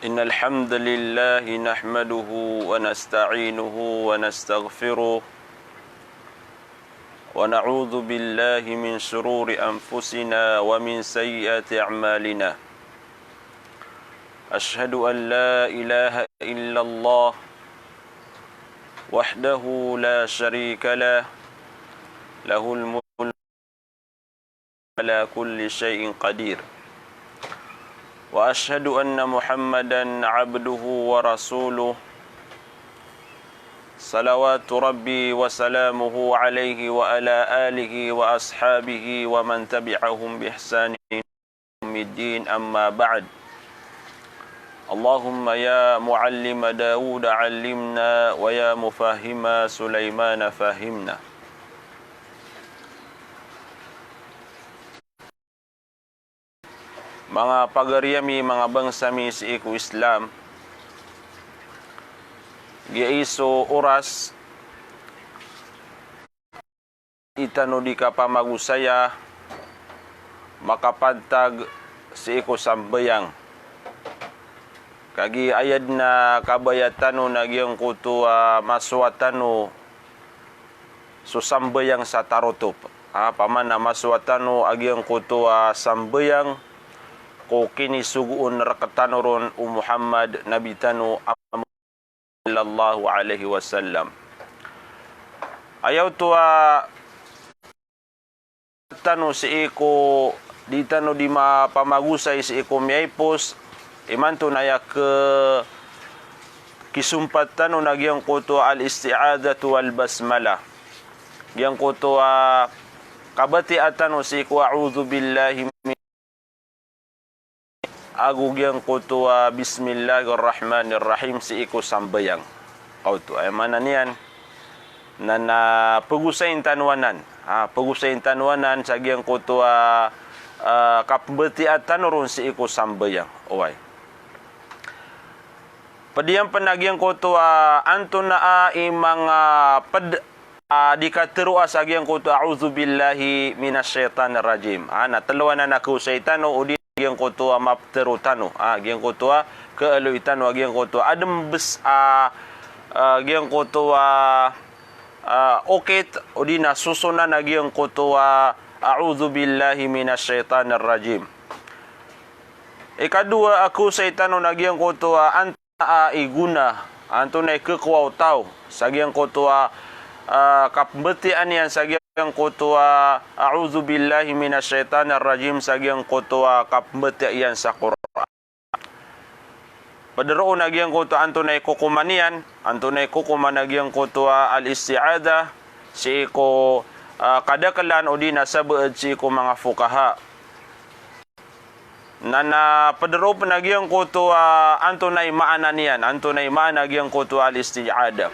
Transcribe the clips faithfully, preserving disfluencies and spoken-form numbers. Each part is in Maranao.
إن الحمد لله نحمده ونستعينه ونستغفره، ونعوذ بالله من شرور أنفسنا ومن سيئات أعمالنا. أشهد أن لا إله إلا الله وحده لا شريك له، له الملك على كل شيء قدير. وأشهد أن محمدا عبده ورسوله، صلوات ربي وسلامه عليه وعلى آله وأصحابه ومن تبعهم بإحسان إلى يوم الدين، أما بعد. اللهم يا معلم داود علمنا، ويا مفهم سليمان فهمنا. Manga pagari ami, manga bangsa mi sii ko Islam, giyai so oras i tano di kapamagosaya makapantag sii ko sambayang. Kagiya aya dn a kabaya tano na giyangkoto a masowa tano so sambayang sa tarotop. A, pamana masowa tano a giyangkoto a sambayang ko kinisogoon rktano ron o Muhammad, Nabi tano a sallallahu alaihi wasallam. Aya oto a tano sii ko, di tano di mapamagosay sii ko miyaipos, imanto na aya k-, kisompat tano na giyangkoto a al-isti'adhatu wal basmalah. Giyangkoto a kabatiya tano sii ko a'udhu billahi min ago giyangkoto a bismillahir rahmanir rahim sii ko sambayang. Kaoto, aya maana niyan na, na pagosayin tano anan. A, pagosayin tano anan sa giyangkoto a, a, kapmbatiya tano ron sii ko sambayang. Oway. Pd iyan pn a giyangkoto a antonaa i manga pd a di katharoa sa giyangkoto a a'udhu billahi minash shaitanir rajim. A, na tlo anan a kaosay tano, odi na giyangkoto a maptharo tano. A, giyangkoto a kaaloy tano a giyangkoto a admbs a, a, giyangkoto a, a, okit, odi na sosonan a giyangkoto a a'udhu billahi minash shaitanir rajim. Ikadowa a kaosay tano na giyangkoto a ant- a i gona, antonaa i khakowa o taw sa giyangkoto a, a, kapmbatiyaan iyan sa giyangkoto a a'udhu billahi minash shaitanir rajim, sa giyangkoto a kapmbatiyaan iyan sa Qur'an. Pd roo na giyangkoto a antonaa i kokoman iyan, antonaa i kokoman a giyangkoto a al-isti'adha, sii ko, a, kadaklan odi na sabaad sii ko manga fuqaha. Na, na pd roo pn a giyangkoto a antonaa i maana niyan, antonaa i maana a giyangkoto a al-isti'adha.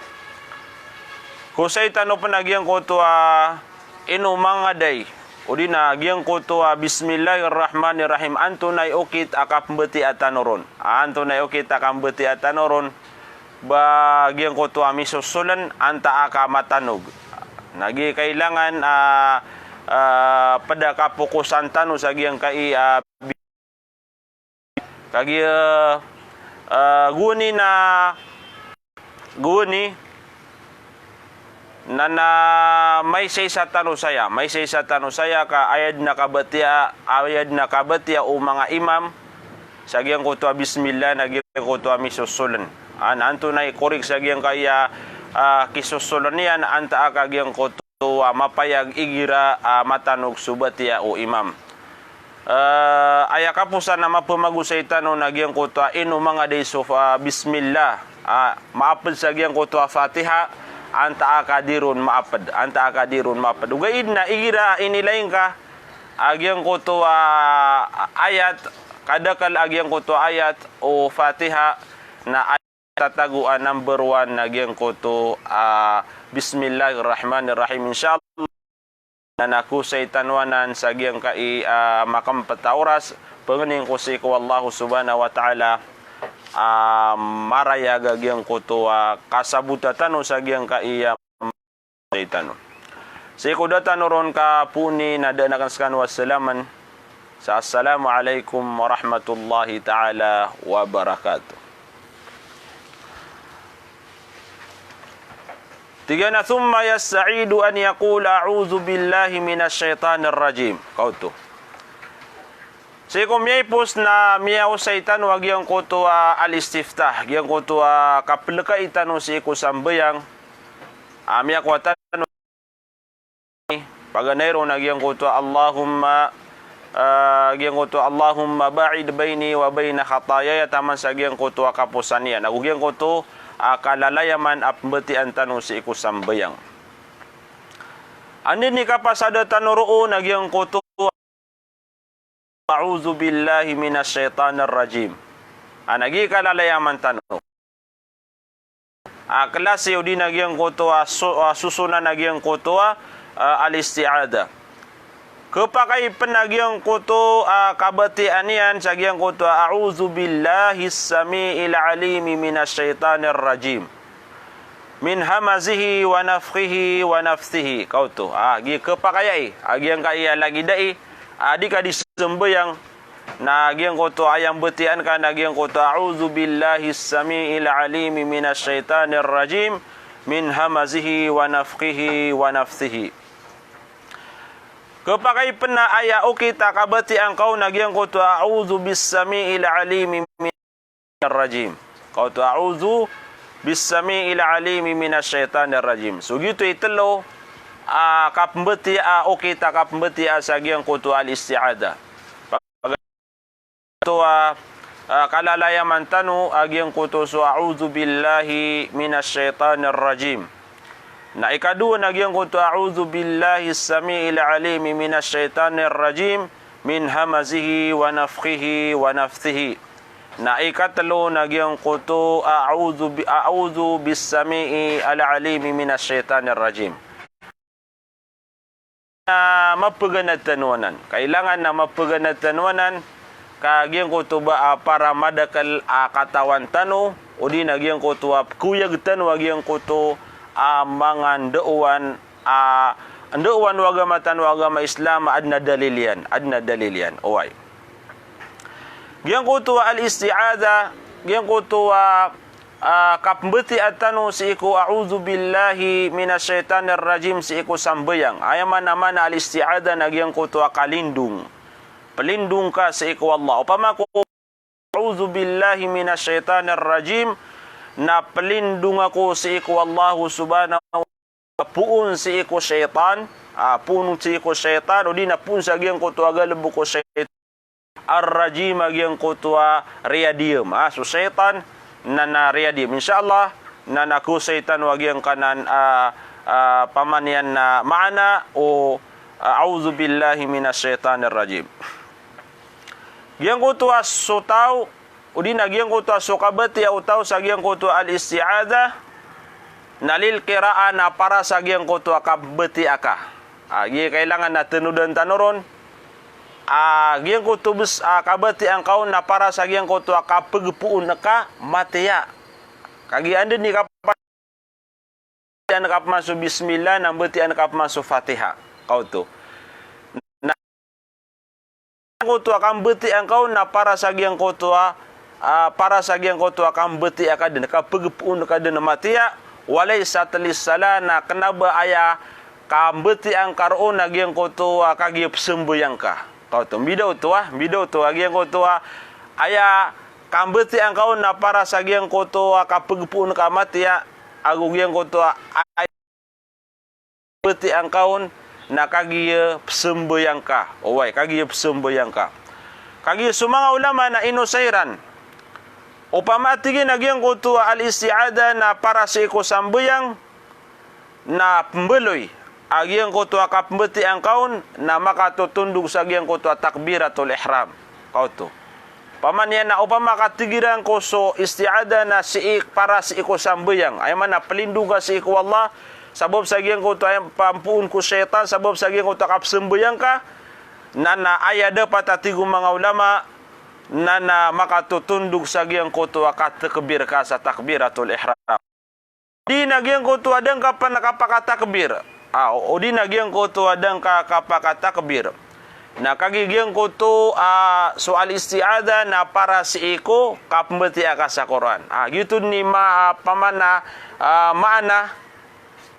Kaosay tano pn a giyangkoto a ino mangaday, odi na giyangkoto a bismillahir rahmanir rahim, antonaa i okit a kapmbatiya tano ron. Antonaa i okit a kapmbatiya tano ron. Ba giyangkoto a misosoln antaa ka matanog. Na giya kailangan a, a, pd a kapokosan tano sa giyangkai a, kagiya, a, gowani na, gowani na, na maisaisa tano saya, maisaisa tano saya ka aya dn a kabatiya, aya dn a kabatiya o manga imam sa giyangkoto a bismillah na giyangkoto a misosoln. A, na antonaa i korek sa giyangkai a, a, kisosoln iyan antaa ka giyangkoto a mapayag igira a matanog so batiya o imam. A, aya kaposan a mapmagosay tano na giyangkoto a ino mangaday so, a, bismillah. A, maapd sa giyangkoto a Fatiha, antaa ka di ron maapd, antaa ka di ron maapd. Ogaid na igira a inilay ngka a giyangkoto a ayat, kadakl a giyangkoto a ayat o Fatiha, na tatago a number one na giyangkoto a bismillahir rahmanir rahim. Insha Allah, na kaosay tano anan sa giyangkai a makmpt a oras, pangnin ko sii ko Allah subhanahu wa ta'ala a marayag a giyangkoto a kasabota tano sa giyangkai a Sii ko da tano ron kapooni na da akn skano a salaman sa assalamu alaikum warahmatullahi ta'ala wabarakatuh. Tig iyan a, "Thumma yasta'idu an yaqula a'udhu billahi minash shaitanir rajim." Kaoto. Sii ko miyaipos na miyaosay tano a giyangkoto a al-istiftah, giyangkoto a kaplkai tano sii ko sambayang, a miyakowa tano paganay ron a giyangkoto a Allahumma, ah, giyangkoto a Allahumma ba'id baini wa baina khatayaya, taman sa giyangkoto a kaposan iyan. Ago giyangkoto a kalalayaman a pmbatian tano sii ko sambayang. Anda i kapasada tano roo na giyangkoto A'udhu billahi minash shaitanir rajim. Ana gi kalalayaman tano. A klasi odi na giyangkoto a so-, a sosonan a giyangkoto a, a, al-isti'adha. Khapakay pen a giyangkoto a kabatian iyan sa giyangkoto a a'udhu billahis sami'il alimi minash shaitanir rajim. Min hamazihi wa nafthihi wa nafthihi. Kaoto. A, gi khapakay ai. A giyangkaya lagid ai. A di ka di sambayang. Na giyangkoto a aya mbatian ka na giyangkoto a'udhu billahis sami'il alimi minash shaitanir rajim. Min hamazihi wa nafthihi wa nafthihi. Khapakay pen a aya okit a kabatian ka on na giyangkoto a'udhu bis sami'il alimi min rajim. Kaoto a'udhu bis sami'il alimi minash shaitanir rajim. So giyoto i telo a kapmbatia a okit a kapmbatia sa giyangkoto al-isti'adha. Kaoto a, a, kalalayaman tano a giyangkoto so a'udhu billahi minash shaitanir rajim. Na ikadowa na giyangkoto a'udhu billahis sami'il alimi minash shaitanir rajim min hamazihi wa nafthihi wa nafthihi. Na ikatelo na giyangkoto a'udhu bi-, a'udhu bis sami'il alimi minash shaitanir rajim. Na mapaganad tano anan. Kailangan na mapaganad tano anan ka giyangkoto ba a para madakel a katawan tano, odi na giyangkoto a pkoyag tano a giyangkoto a manga ndao wan a, ndao wan o agama tano a agama Islam a aden a dalil iyan, aden a dalil iyan. Oway. Giyangkoto a al-isti'adha, giyangkoto a, a, kapmbatia tano sii ko a'udhu billahi minash shaitanir rajim sii ko sambayang. Aya mana-mana al-isti'adha na giyangkoto a kalindong. Pelindong ka sii ko Allah. Opama ko a'udhu billahi minash shaitanir rajim, na pelindong ako sii ko Allah subhanahu wa ta'ala poon sii ko shaitan, a, poon sii ko shaitan, odi na poon sa giyangkoto a galebek o shaitan. Ar-rajim a giyangkoto a riyadiyem. A, so shaitan, na na riyadiyem. Insha Allah, na na ko shaitan a giyangkanan a, a, pamaniyan na maana o, a, a'udhu billahi minash shaitanir rajim. Giyangkoto a so taw, odi na giyangkoto a so kabatia o taw sa giyangkoto a al-isti'adha, na lil qira'ah na para sa giyangkoto a kabatia ka. A, gi kailangan na tenodan tano ron. A, giyangkoto bes, a, kabatia ngka on na para sa giyangkoto a kapegpoon ka matia. Kagiya anda i kapa- Mbatian ka pman so bismillah, na mbatian ka pman so Fatiha. Kaoto. Na giyangkoto a kambatian ka on na para sa giyangkoto a, a, para sa giyangkoto a kambatia ka den, kapegpoon ka den matia, walaysat lis-salah, na kena ba aya kambatian ka roo na giyangkoto a kagiya pesambayang ka. Kaoto, mbida oto a, mbida oto a giyangkoto a aya kambatian ka on na para sa giyangkoto a kapegpoon ka matia, ago giyangkoto a aya kambatian ka on na kagiya pesambayang ka. Oway, kagiya pesambayang ka. Kagiya so manga ulama na inosay iran. Opama tig iyan a giyangkoto a al-isti'adha na para sii ko sambayang, na pembaloy a giyangkoto a kapembatiya ngka on na makatotondog sa giyangkoto a takbiratul ihram. Kaoto. Opama niyan na opama ka tig iran ko so isti'adha na sii, para sii ko sambayang. Aya maana pelindong ka sii ko Allah, sabap sa giyangkoto a aya pampoon ko shaytan, sabap sa giyangkoto a kapesambayang ka, na na aya dapat a tig o manga ulama, na na makatotondog sa giyangkoto a katakbir ka sa takbiratul ihram. Di na giyangkoto a da ngka pen kapakatakbir. Ah, o, o di na giyangkoto a da ngka kapakatakbir. Na kagiya giyangkoto a so al-isti'adha na para sii ko kapembatiya ka sa Qur'an. Ah, giyoto ni ma-, ah, pamana, ah, maana,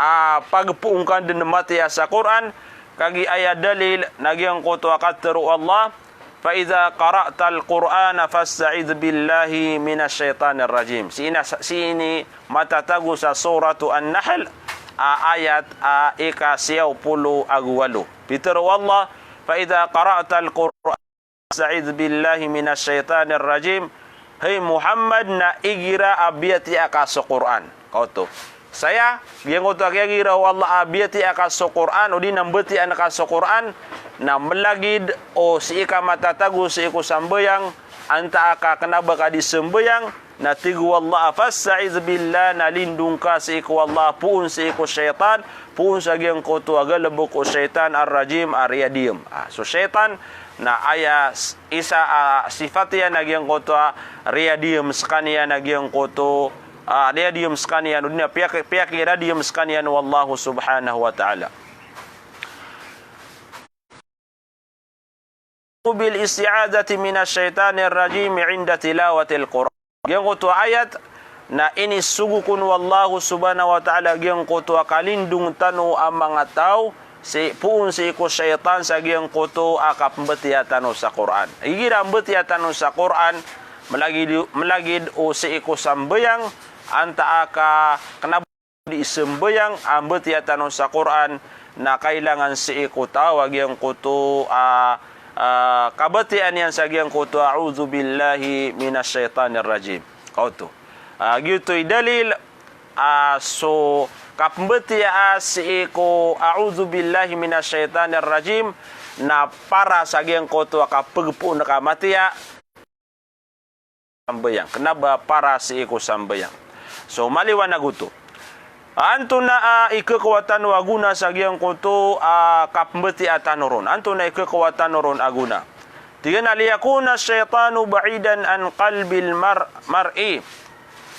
a pagpoon ka dn matiya sa Qur'an, kagiya aya dalil na giyangkoto a katharo o Allah, "Fa idha qara'tal Qur'ana fasta'idh billahi minash shaytanir rajim." Sii na, sii ini matatago sa Suratu An-Nahl, a ayat a ika siyaw polo ago walo. Pitharo o Allah, "Fa idha qara'tal Qur'ana fasta'idh billahi minash shaytanir rajim." Hay Muhammad, na igira a biyatiya ka so Qur'an. Kaoto. Saya, giyangkoto a kiyagira o Allah a biyatiya ka so Qur'an, odi na mbatiyaan ka so Qur'an, na mlagid o sii ka matatago sii ko sambayang, antaa ka kna ba ka di sambayang, na tig o Allah a, "Fasta'idh billah," na lindong ka sii ko Allah, poon sii ko shaytan, poon sa giyangkoto a galbk o shaytan, "ar-rajim," a riyadiyam. Ah, so shaytan, na aya s-, isa a sifat iyan na giyangkoto a riyadiyam skaniyan na giyangkoto, ah, riyadiyam skaniyan, odi na piyak-, piyakiradiyam skaniyan o Allah subhanahu wa ta'ala. Bil isti'adhati minash shaytanir rajim inda tilawatil Qur'an. Giyangkoto a ayat na inisogo kon o Allah subhanahu wa ta'ala giyangkoto a kalindong tano a manga taw, sii, poon sii ko shaytan sa giyangkoto a kapmbatiya tano sa Qur'an. Igira mbatiya tano sa Qur'an, mlagid, mlagid o sii ko sambayang, antaa ka kna di sambayang a mbatiya tano sa Qur'an, na kailangan sii ko taw a giyangkoto a, a, kabatiyaan iyan sa giyangkoto a, "A'udhu billahi minash shaytanir rajim." Kaoto. A, giyoto i dalil a so kapmbatiya a sii ko, "A'udhu billahi minash shaytanir rajim," na para sa giyangkoto a kapagpoon ka matiya sambayang. Kna ba para sii ko sambayang. So, maliwanag oto. Antonaa i khakowa tano a gona sa giyangkoto a kapmbatiya tano ron? Antonaa i khakowa tano ron a gona? Tig iyan a, "Liyakuna shaytanu ba'idan an qalbil mar-, mar'i."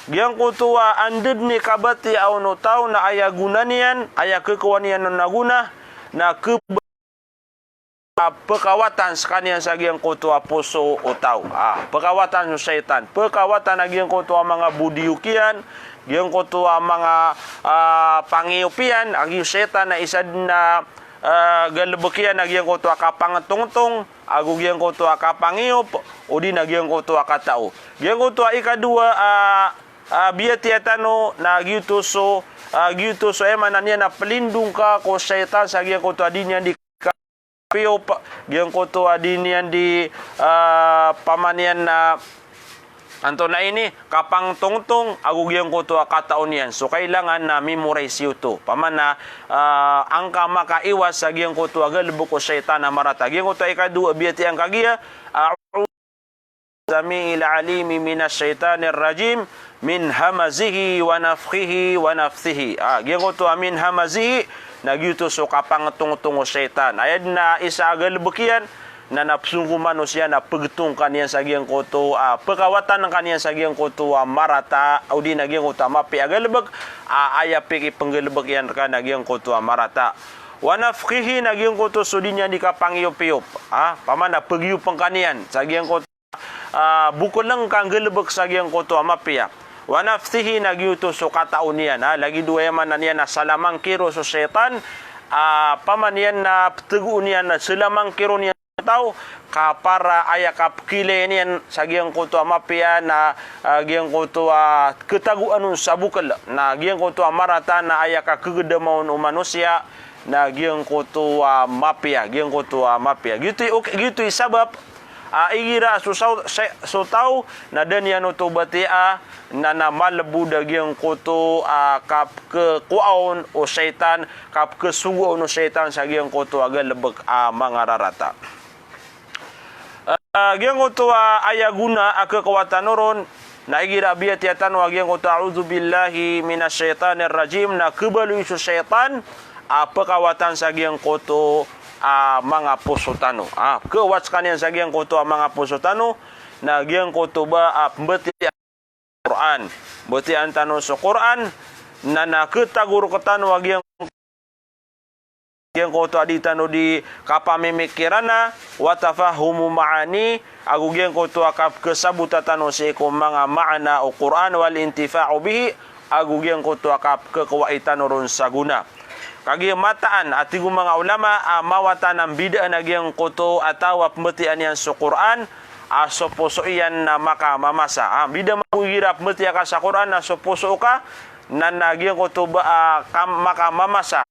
Giyangkoto a anda dn i kabatiya on o taw na aya gona niyan, aya khakowa niyan on a gona, na keb- a pkhawatan skaniyan sa giyangkoto a poso o taw. A, pkhawatan so shaytan. Pkhawatan a giyangkoto a manga bodiyok iyan, giyangkoto a manga, a, pangiyop iyan, a giyo shaytan na isa dn a, a, galbk iyan a giyangkoto a kapangtongtong, ago giyangkoto a kapangiyop, odi na giyangkoto a katao. Giyangkoto a ikadowa a, a, biyatiya tano na giyoto so, a, giyoto so aya maana niyan na plindong ka ko shaytan sa giyangkoto a di niyan di piyop, giyangkoto a di niyan di, ah, pamaniyan na antonaa ini, kapangtongtong, ago giyangkoto a katao niyan. So, kailangan na memorize iyo oto. Pamana, ah, angka makaiwas sa giyangkoto a galbk o shaytan a marata. Giyangkoto a ikadowa a biyatiya angka giya, ah, sami'il alimi minash shaytanir rajim, min hamazihi wa nafthihi wa nafthihi. Ah, giyangkoto a min hamazihi, na giyoto so kapangtongtong o shaytan. Aya dn a isa a galbk iyan, na na pzongkoman o siya na pgtong ka niyan sa giyangkoto, ah, pkhawatan ka niyan sa giyangkoto a marata, odi na giyangkoto a mapiya a galbk, ah, aya pikipnggalbk iyan rka na giyangkoto a marata. Wa nafthihi, na giyangkoto so di niyan di kapangiyopiyop. Ah, pamana pgiyopn ka niyan sa giyangkoto ah, bokln ka nggalbk sa giyangkoto a mapiya. Wa nafthihi, na giyoto so katao niyan, ah, lagid o aya maana niyan na salamangkiro so shaytan, ah, pamaniyan na ptgo niyan na salamangkiro niyan taw, ka para aya kapkilay niyan sa giyangkoto a mapiya na, ah, giyangkoto a khatagoan on sa bokl, na giyangkoto a marata na aya kakhagdama on o manosiya, na giyangkoto a mapiya, giyangkoto a mapiya. Giyoto i, ok, giyoto i sabap, ah, igira so saw-, sa-, so taw na da niyan oto batiya, na na malbod a giyangkoto, ah, kapkhakowa on o shaytan, kapkhasogoa on o shaytan sa giyangkoto a galbk a manga rarata. Ah, giyangkoto a aya gona a khakowa tano ron, na igira biyatiya tano a giyangkoto a a'udhu billahi minash shaytanir rajim, na khabaloy so shaytan a pkhawatan sa giyangkoto a manga poso tano. Ah, khawat skaniyan sa giyangkoto a manga poso tano, na giyangkoto ba a pmbatiya Qur'an. Batiyaan tano so Qur'an, na na khatago rktano a giyang-, giyangkoto a di tano di kapamimikirana, wa tafahumu ma'ani, ago giyangkoto a kapkhasabota tano sii ko manga ma'ana o Qur'an, wal intifa'u bihi, ago giyangkoto a kapkhakowa i tano ron sa gona. Kagiya mataan a tig o manga ulama a mawatan a mbidaan a giyangkoto a taw a pmbatiyaa niyan so Qur'an a so poso iyan na makamamasa. A, mbida mambo igira a pmbatiyaa ka sa Qur'an a so poso ka na, na giyangkoto ba, a, kam-, makamamasa.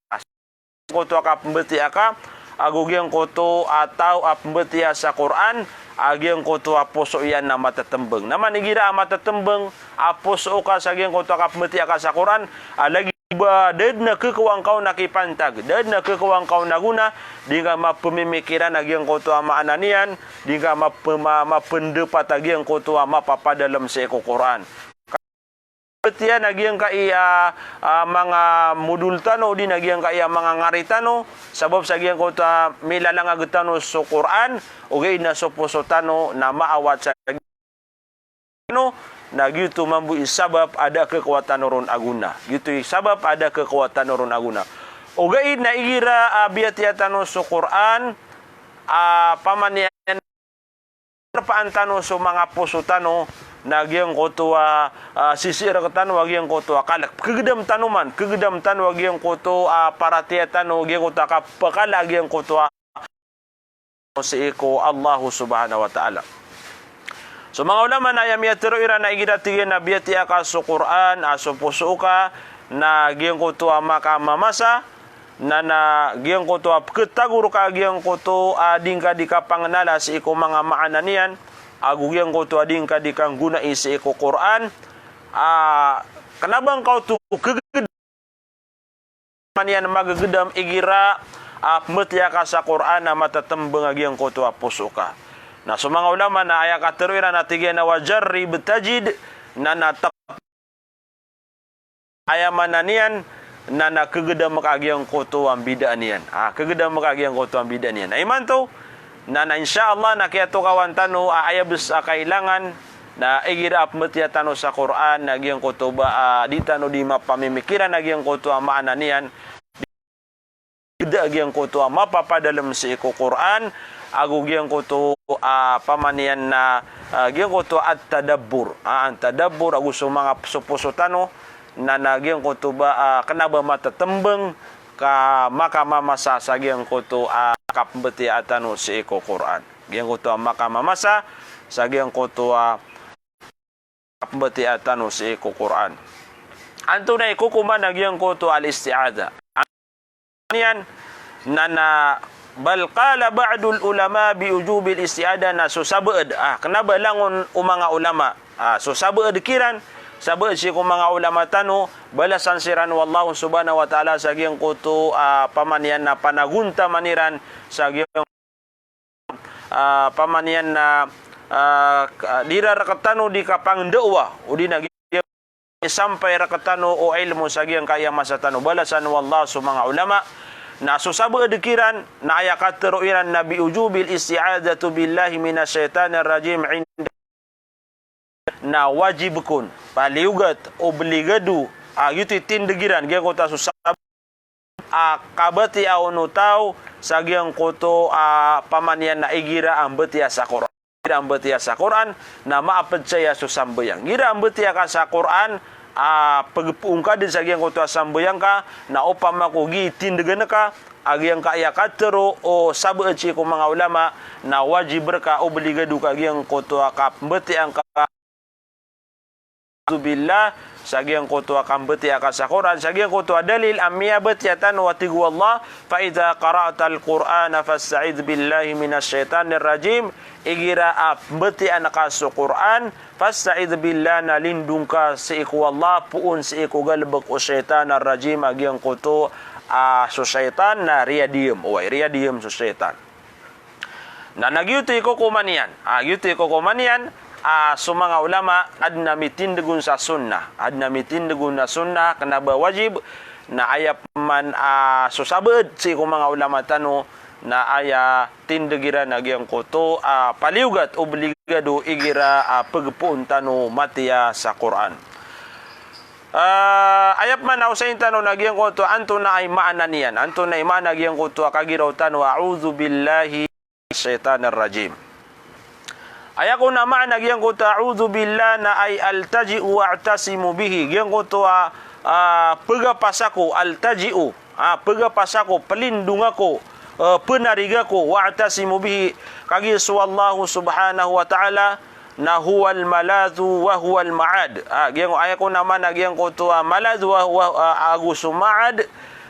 Giyangkoto a kapmbatiyaa ka, ago giyangkoto a taw a pmbatiyaa sa Qur'an a giyangkoto a poso iyan na matatmbang. Na man igira a matatmbang a poso ka sa giyangkoto a kapmbatiyaa ka sa Qur'an, a lagid ba da dn a khakowa ngka on a kipantag, da dn a khakowa ngka on a gona, di ngka mapmimikiran a giyangkoto a maana niyan, di ngka map-, ma-, mapndapat a giyangkoto a mapapadalm sii ko Qur'an. Batiya na giyangkai a, a, manga modol tano, odi na giyangkai a manga ngari tano, sabap sa giyangkoto a milalangag tano so Qur'an, ogaid na so poso tano na maawat sa tano, na giyoto mambo i sabap a da a khakowa tano ron a gona. Giyoto i sabap a da a khakowa tano ron a gona. Ogaid na igira a biyatiyaa tano so Qur'an, a, pamaniyan rpaan tano so manga poso tano, na giyangkoto a, a, sisii rktano a giyangkoto a kalk. Khagdam tano man, khagdam tano a giyangkoto a paratiyaya tano, giyangkoto a kapkala a giyangkoto a sii ko Allahu Subhanahu wa Ta'ala. So manga ulama na aya miyatharo iran na igira tig iyan a biyatiyaa ka so Qur'an a so poso ka na giyangkoto a makamamasa, na, na giyangkoto a pkhatagor ka giyangkoto a di ngka di kapangnala sii ko manga maana niyan, ago giyangkoto a di ngka di kanggonai sii ko Qur'an, a, kna ba ngka oto khagdam niyan, magagdam igira a pmbatiyaa ka sa Qur'an a matatmbang a giyangkoto a poso ka. Na so manga ulama na aya katharo iran na tig iyan a wa jarrib tajid, na, na tap aya maana niyan, na, na khagdam ka a giyangkoto a mbidaan iyan. A, khagdam ka a giyangkoto a mbidaan iyan. Na imanto, na, na insha Allah na kiyatokawan tano a aya bs a kailangan, na igira a pmbatiyaa tano sa Qur'an, na giyangkoto ba, a, di tano di mapamimikiran a giyangkoto a maana niyan, di da a giyangkoto a mapapadalm sii ko Qur'an, ago giyangkoto a pamaniyan na, a, giyangkoto a tadabbur. A, an tadabbur ago so manga p-, so poso tano, na, na giyangkoto ba, a, kna ba matatmbang ka makamamasa sa giyangkoto a kapmbatiyaa tano sii ko Qur'an. Giyangkoto a makamamasa sa giyangkoto a kapmbatiyaa tano sii ko Qur'an. Antonaa i kokoman a giyangkoto al-isti'adha? Niyan, na, na, bal qala ba'dul ulama bi wujubil isti'adha, na so sabaad, a, kna ba langon o manga ulama, a, so sabaad kiran, sabaad sii ko manga ulama tano, balasan siran o Allahu Subhanahu wa Ta'ala sa giyangkoto, a, pamaniyan na panagontaman iran sa giyang a, pamaniyan na, a, ka-, di ra rktano di kapangnda'wah, odi na gi-, isampay rktano o ilmo sa giyangkai a masa tano. Balasan o Allah so manga ulama. Na so sabaad kiran, na aya katharo iran na bi wujubil isti'adhatu billahi minash shaitanir rajim inda na wajib kon, paliyogat, obligado, a, giyoto i tindg iran, giyangkoto a so sab-, a, kabatiyaa on o taw sa giyangkoto a pamaniyan na igira a mbatiyaa sa Qur'an. Igira a mbatiyaa sa Qur'an, na maapd saya so sambayang. Igira a mbatiyaa ka sa Qur'an, a, pgpoon ka dn sa giyangkoto a sambayang ka, na opama ko gii tindgan ka, a giyangkaya katharo o sabaad sii ko manga ulama, na wajib rka, obligado ka giyangkoto a kapmbatiyaa ngka, a'udhu billah, sa giyangkoto a kambatiyaa ka sa Qur'an, sa giyangkoto a dalil a miyabatiyaa tano a tig o Allah, "Fa idha qara'tal Qur'ana fasta'idh billahi minash shaitanir rajim." Igira a pmbatiyaan ka so Qur'an, fasta'idh billah, na lindong ka sii ko Allah, poon sii ko galbk o shaitan ar-rajim, a giyangkoto a so shaitan na riyadiyam, oway, riyadiyam so shaitan. Na, na giyoto i kokoman iyan, a, giyoto i kokoman iyan, a, so manga ulama, adn a mitindg on sa sunnah, adn a mitindg on a sunnah, kna ba wajib, na aya pman, a, so sabaad sii ko manga ulama tano, na aya tindg iran a giyangkoto, a, paliyogat, obligado igira a pgpoon tano matiya sa Qur'an. A, aya pman a osayin tano na giyangkoto antonaa i maana niyan, antonaa i maana giyangkoto a kagiraw tano a a'udhu billahi minash shaitanir rajim. Aya kon a maana giyangkoto a a'udhu billah na ay altaji'u wa a'tasimu bihi. Giyangkoto a, ah, pagapas ako, altaji'u. Ah, pagapas ako, plindong ako, eh, pnarig ako, wa a'tasimu bihi, kagiya so Allah subhanahu wa ta'ala, na huwal maladhu wa huwal ma'ad. Ah, giyang, aya kon a maana giyangkoto a maladh wa, wa, ah, ago so ma'ad,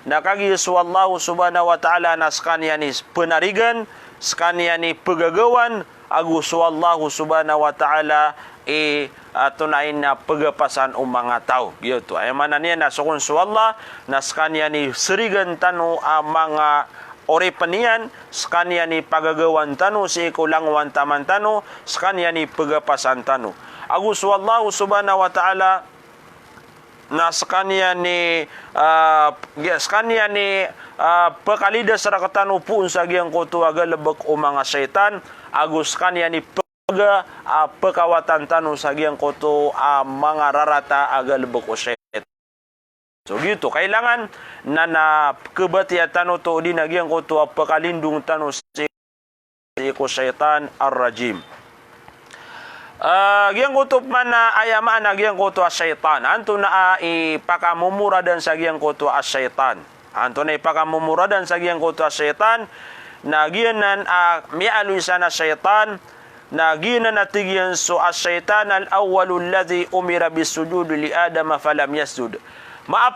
na kagiya so Allah subhanahu wa ta'ala na skaniyan i pnarigan, skaniyan i pgagawan, ago so Allah subhanahu wa ta'ala i, ah, tonaa i pagapasan o manga taw. Giyoto. Aya maana niyan na so kon so Allah, na skaniyan i srigan tano a manga oripn iyan, skaniyan i pagagawan tano sii ko langowan taman tano, skaniyan i pagapasan tano. Ago so Allah subhanahu wa ta'ala, na skaniyan i, ah, gi-, skaniyan i, ah, pkalidas rktano poon sa giyangkoto a galbk o manga shaytan, ago skaniyan i pga, ah, pkawatan tano sa giyangkoto a manga rarata a galbk o shaytan. So giyoto, kailangan na, na khabatiya tano oto odi na giyangkoto a pkalindong tano sii ko shaytan ar-rajim. Ah, giyangkoto pman a aya maana giyangkoto a shaytan. Antonaa i pakamomoradan sa giyangkoto a shaytan? Antonaa i pakamomoradan sa giyangkoto a shaytan? Na giyanan a miyaaloy san a shaytan, na giyanan a tig iyan so ash-shaytan al-awwalu alladhi umira bis-sujudi li Adama falam yasjud. Maap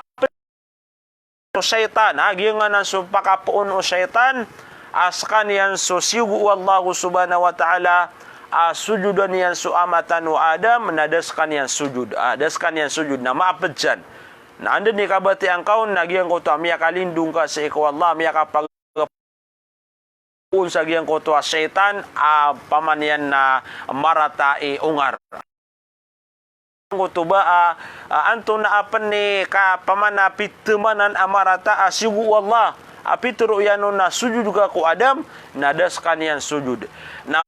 so shaytan, ah, giyanan so pakapoon o shaytan, a skaniyan so siyogo o Allah subhanahu wa ta'ala a sojodan iyan so ama tano a Adam, na da skaniyan sojod, ah, da skaniyan sojod, na maapd san. Na anda dn i kabatiya ngka on na giyangkoto a miyakalindong ka sii ko Allah, miyakapag- poon sa giyangkoto a shaytan a pamaniyan na marata i ongar. Giyangkoto ba a, a, antonaa pn i ka pamana pitmanan a marata a siyogo o Allah a pitero iyan on na sojod ka ko Adam, na da skaniyan sojod. Na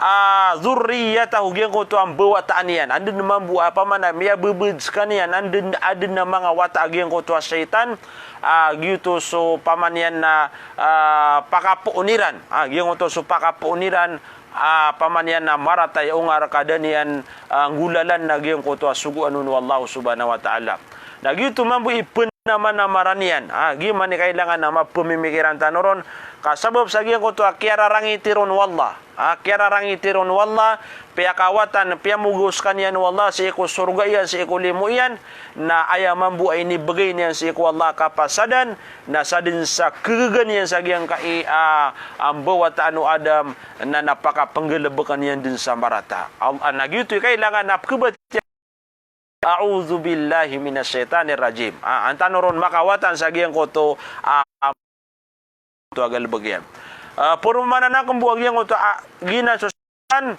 a, dhurriyyatahu, giyangkoto a mbawataan iyan. Anda dn mambo a pamana miyabebed skaniyan, anda dn, adn a manga wata a giyangkoto a shaytan, a, giyoto so pamaniyan na, a, pakapoon iran. A, giyangkoto so pakapoon iran, a, pamaniyan na marata i ongar ka da niyan, a, nggolalan na giyangkoto a sogoan on o Allah subhanahu wa ta'ala. Na giyoto mambo i pn- na mana maraniyan. A, giya man i kailangan a mapmimikiran tano ron. Ka sabap sa giyangkoto a kiyararangiti ron o Allah. A, kiyararangiti ron o Allah, piyakawatan, piyamogaw skaniyan o Allah sii ko sorga iyan, sii ko limo iyan, na aya mambo a inibgay niyan sii ko Allah a kapasadan, na sadn sa kagagan iyan sa giyangkai a, a mbawataan o Adam, na, na pakapnggalbkn iyan dn sa marata. Al-, a, na giyoto i kailangan a pkhabat- A'udhu billahi minash shaytanir rajim. A, an tano ron makawatan sa giyangkoto a, a, to a galbk iyan. A, poro maana na kmbo a giyangkoto a, giyanan so shaytan,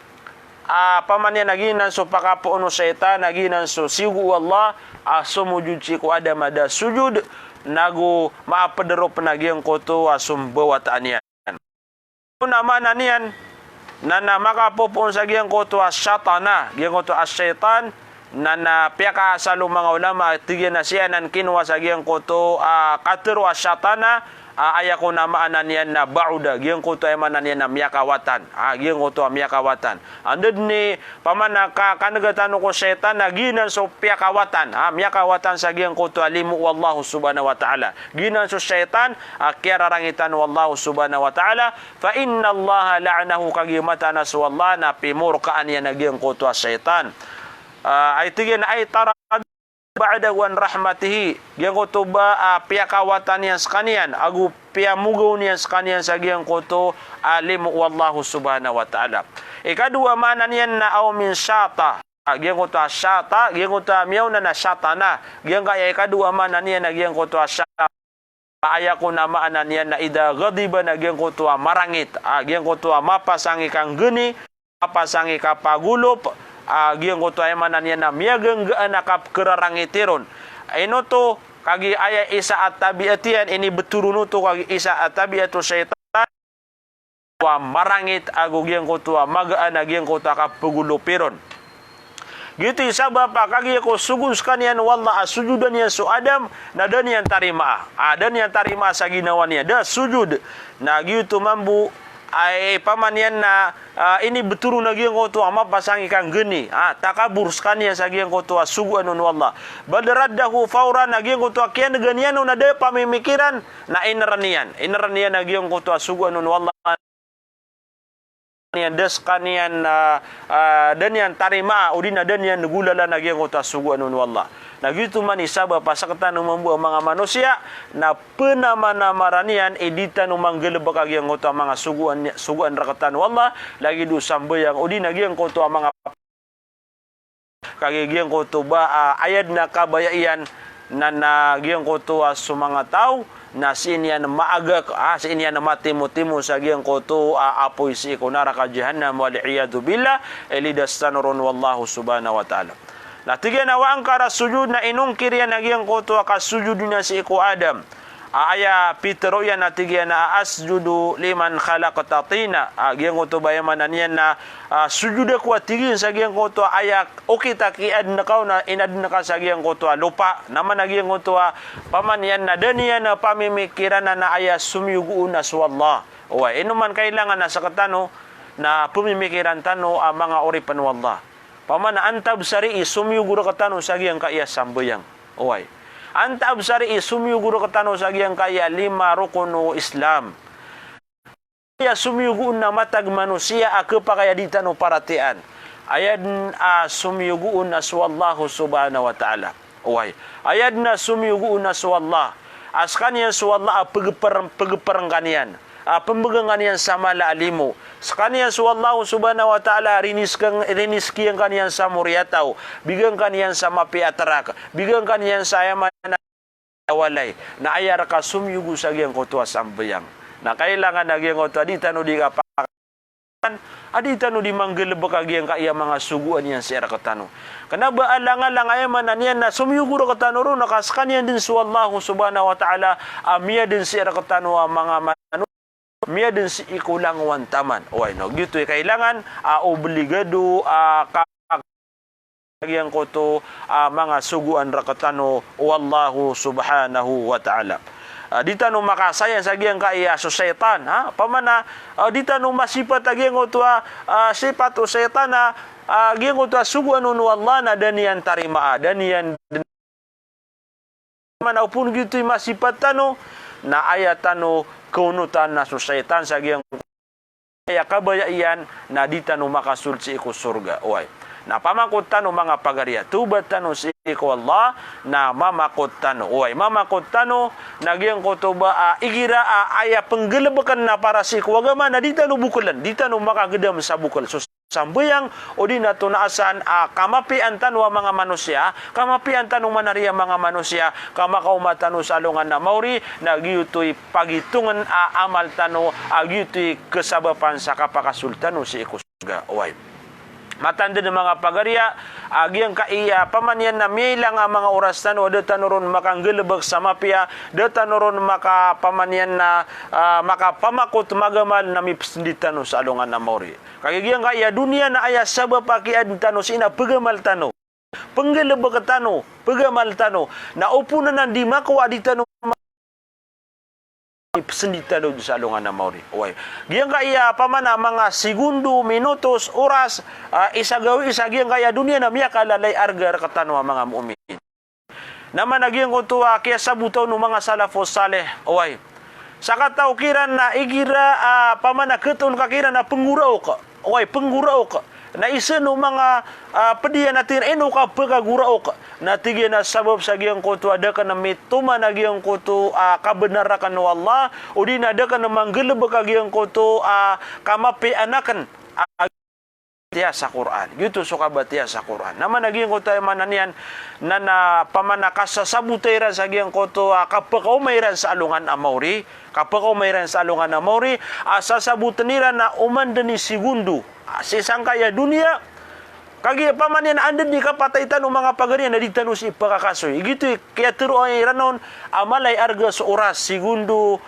a, pamaniyan a giyanan so pakapoon o shaytan, a giyanan so siyogo o Allah a somojod sii ko Adam a da sojod, nago maapd roo pn a giyangkoto a sombawataan iyan. Kon a maana niyan, na, na makapopoon sa giyangkoto a shatana, giyangkoto a shaytan, na, na piyakaasal o manga ulama, tig iyan a sii anan kinowa sa giyangkoto a katharo a shatana, a, aya kon a maana niyan na ba'uda, giyangkoto a aya maana niyan na miyakawatan, a, giyangkoto a miyakawatan. Anda dn i pamana ka, kan'ga tano ko shaytan na giyanan so piyakawatan, a, miyakawatan sa giyangkoto a limo o Allah subhanahu wa ta'ala. Giyanan so shaytan a kiyararangitan o Allah subhanahu wa ta'ala, fa innallaha la'anahu, kagiya mataan a so Allah na pimorkaan iyan a giyangkoto a shaytan. A, ay tig iyan ay tarada ba'dahu an rahmatihi, giyangkoto ba a piyakawatan iyan skaniyan, ago piyamogaw niyan skaniyan sa giyangkoto a limo o Allah subhanahu wa ta'ala. Ikadowa a maana niyan na aw min shata, a, giyangkoto a shata, giyangkoto a miyaona na shatana, giyangkaya ikadowa a maana niyan na giyangkoto a shata. Aya kon a maana niyan na idha ghadiba na giyangkoto a marangit, a, giyangkoto a mapasang i kanggni, mapasang i kapagolop, a, giyangkoto a aya maana niyan na miyaganggaan a kapkhararangiti ron. Ino oto, kagiya aya isa a tabiat iyan, inibtho ron oto kagiya isa a tabiat o shaytan, a marangit ago giyangkoto a magaan a giyangkoto a kapagolopi ron. Giyoto i sabap a kagiya ko sogod skaniyan o Allah a sojodan iyan so Adam, na da niyan tarimaa. A, da niyan tarimaa sa ginawa niyan. Da sojod. Na giyoto mambo ay pamaniyan na, ah, inibtoro na giyangkoto a mapasang i kanggani, ah, takabur skaniyan sa giyangkoto a sogoan on o Allah. Bal raddahu fawran, na giyangkoto a kiyanega niyan on a da pamimikiran, na inrn iyan. Inrn iyan a giyangkoto a sogoan on o Allah. Niyan da skaniyan, ah, ah, da niyan tarimaa, odi na da niyan golalan a giyangkoto a sogoan on o Allah. Na giyoto man i sabap a sktano mambo a manga manosiya, na pnamanamaran iyan i di tano manggalbk a giyangkoto a manga sogoan, sogoan rktano o Allah, lagid o sambayang, odi na giyangkoto a manga, kagiya giyangkoto ba, ah, aya dn a kabaya iyan, na, na giyangkoto a so manga taw, na sii niyan maagak, ah, sii niyan matimotimo sa giyangkoto a apoy sii ko naraka jahannam, wal iyadhu billah, ilidas tano ron o Allahu subhanahu wa ta'ala. Na tig iyan a wa ankara sujud, na inongkir iyan a giyangkoto a kasojod iyan sii ko Adam. A aya pitharo iyan a tig iyan a asjudu liman khalaqta tina. A giyangkoto ba aya maana niyan na, ah, sojod ako a tig iyan sa giyangkoto a aya okit a kiyaadn ka on na inadn ka sa giyangkoto a lopa. Na mana giyangkoto a pamaniyan na da niyan a pamimikiran na aya somiyogo on na so Allah. Oway, ino man kailangan a sktano na pmimikiran tano a manga oripn o Allah. Pamana antaa bs a ri i somiyogo rktano sa giyangkaya sambayang. Oway. Antaa bs a ri i somiyogo rktano sa giyangkaya lima rokon o Islam. Aya somiyogo on na matag manosiya a khapakay a di tano paratiyayaan. Aya dn a somiyogo on na so Allahu subhanahu wa ta'ala. Oway. Aya dn a somiyogo on na so Allah. A skaniyan so Allah a pgpr-, pgprng kaniyan. A pmbgan kaniyan sa mala a limo. Skaniyan so Allahu subhanahu wa ta'ala a riniskn, riniskiyan kaniyan sa moriyataw. Bigan kaniyan sa mapiya a trak. Bigan kaniyan sa aya maana a walay. Na aya rka somiyogo sa giyangkoto a sambayang. Na kailangan a giyangkoto a di tano di kapak-, a di tano di manggalbk a giyangkaya manga sogoan iyan sii rktano. Kna ba alang-alang aya maana niyan na somiyogo rktano ron na ka skaniyan dn so Allahu subhanahu wa ta'ala a miyadn sii rktano a manga mano-, miyadn sii ko langowan taman. Oway, no, giyoto i kailangan a obligado a ka-, giyangkoto a manga sogoan rktano o Allahu subhanahu wa ta'ala. A, di tano makasayang sa giyangkaya so shaytan, ha? Pamana, a, di tano masipat a giyangkoto a, a, sipat o shaytan a, a, giyangkoto a sogoan on o Allah na da niyan tarimaa, da niyan, mana opama giyoto i masipat tano, na aya tano kaonotan na so shaytan sa giyangkoto aya kabaya iyan na di tano makasold sii ko sorga. Oway. Na pamakot tano manga pagariya, tawbat tano sii ko Allah, na mamakot tano. Oway, mamakot tano, na giyangkoto ba, a, igira, a, aya pnggalbkn na para sii ko agama na di tano bokln, di tano makagdam sa bokl. So sambayang, odi na tonaa san, a, kamapiyaan tano a manga manosiya, kamapiyaan tano manariya manga manosiya, kamakaoma tano sa alongan a maori, na giyoto i pagitongn a amal tano, a giyoto i kasabapan sa kapakasold tano sii ko sorga. Oway. Mataan dn manga pagariya, a giyangkaya pamaniyan na miyailang a manga oras tano, da tano ron makanggalbk sa mapiya, da tano ron maka pamaniyan na, a, makapamakot magamal na mipsndi tano sa alongan a maori. Kagiya giyangkaya doniya na aya sabap a kiyaadn tano sii na pgamal tano. Pnggalbk tano, pgamal tano. Na opama na di makowa a di tano ma-, psndi tano sa alongan a maori. Oway. Giyangkaya pamana manga segundo, minutos, oras, a, isa gawii sa giyangkaya doniya na miyakalalay arga rktano a manga mu'min. Na mana giyangkoto a kiyasabota on o manga salafus salih, oway. Sakataw kiran na igira, a, pamana khatoon ka kiran na pnggoraok. Oway, pnggoraok. Na isa o manga, a, pd iyan a tig iyan a ino ka pkagoraok. Na tig iyan a sabap sa giyangkoto a da kn mitoman a giyangkoto a kabnar akn o Allah, odi na da kn manggalbk a giyangkoto a kamapiyaan akn a kabatiya sa Qur'an. Giyoto so kabatiya sa Qur'an. Na mana giyangkoto aya maana niyan, na, na pamana kasasabota iran sa giyangkoto a kapakaoma iran sa alongan a maori, kapakaoma iran sa alongan a maori, a sasabotn iran na oman dn i segundo, a, sii sangkaya doniya, kagiya pamaniyan anda dn i kapatay tano manga pagariya na di tano sii pakakasoy. Giyoto i kiyatharo iran on a mala i arga so oras, segundo,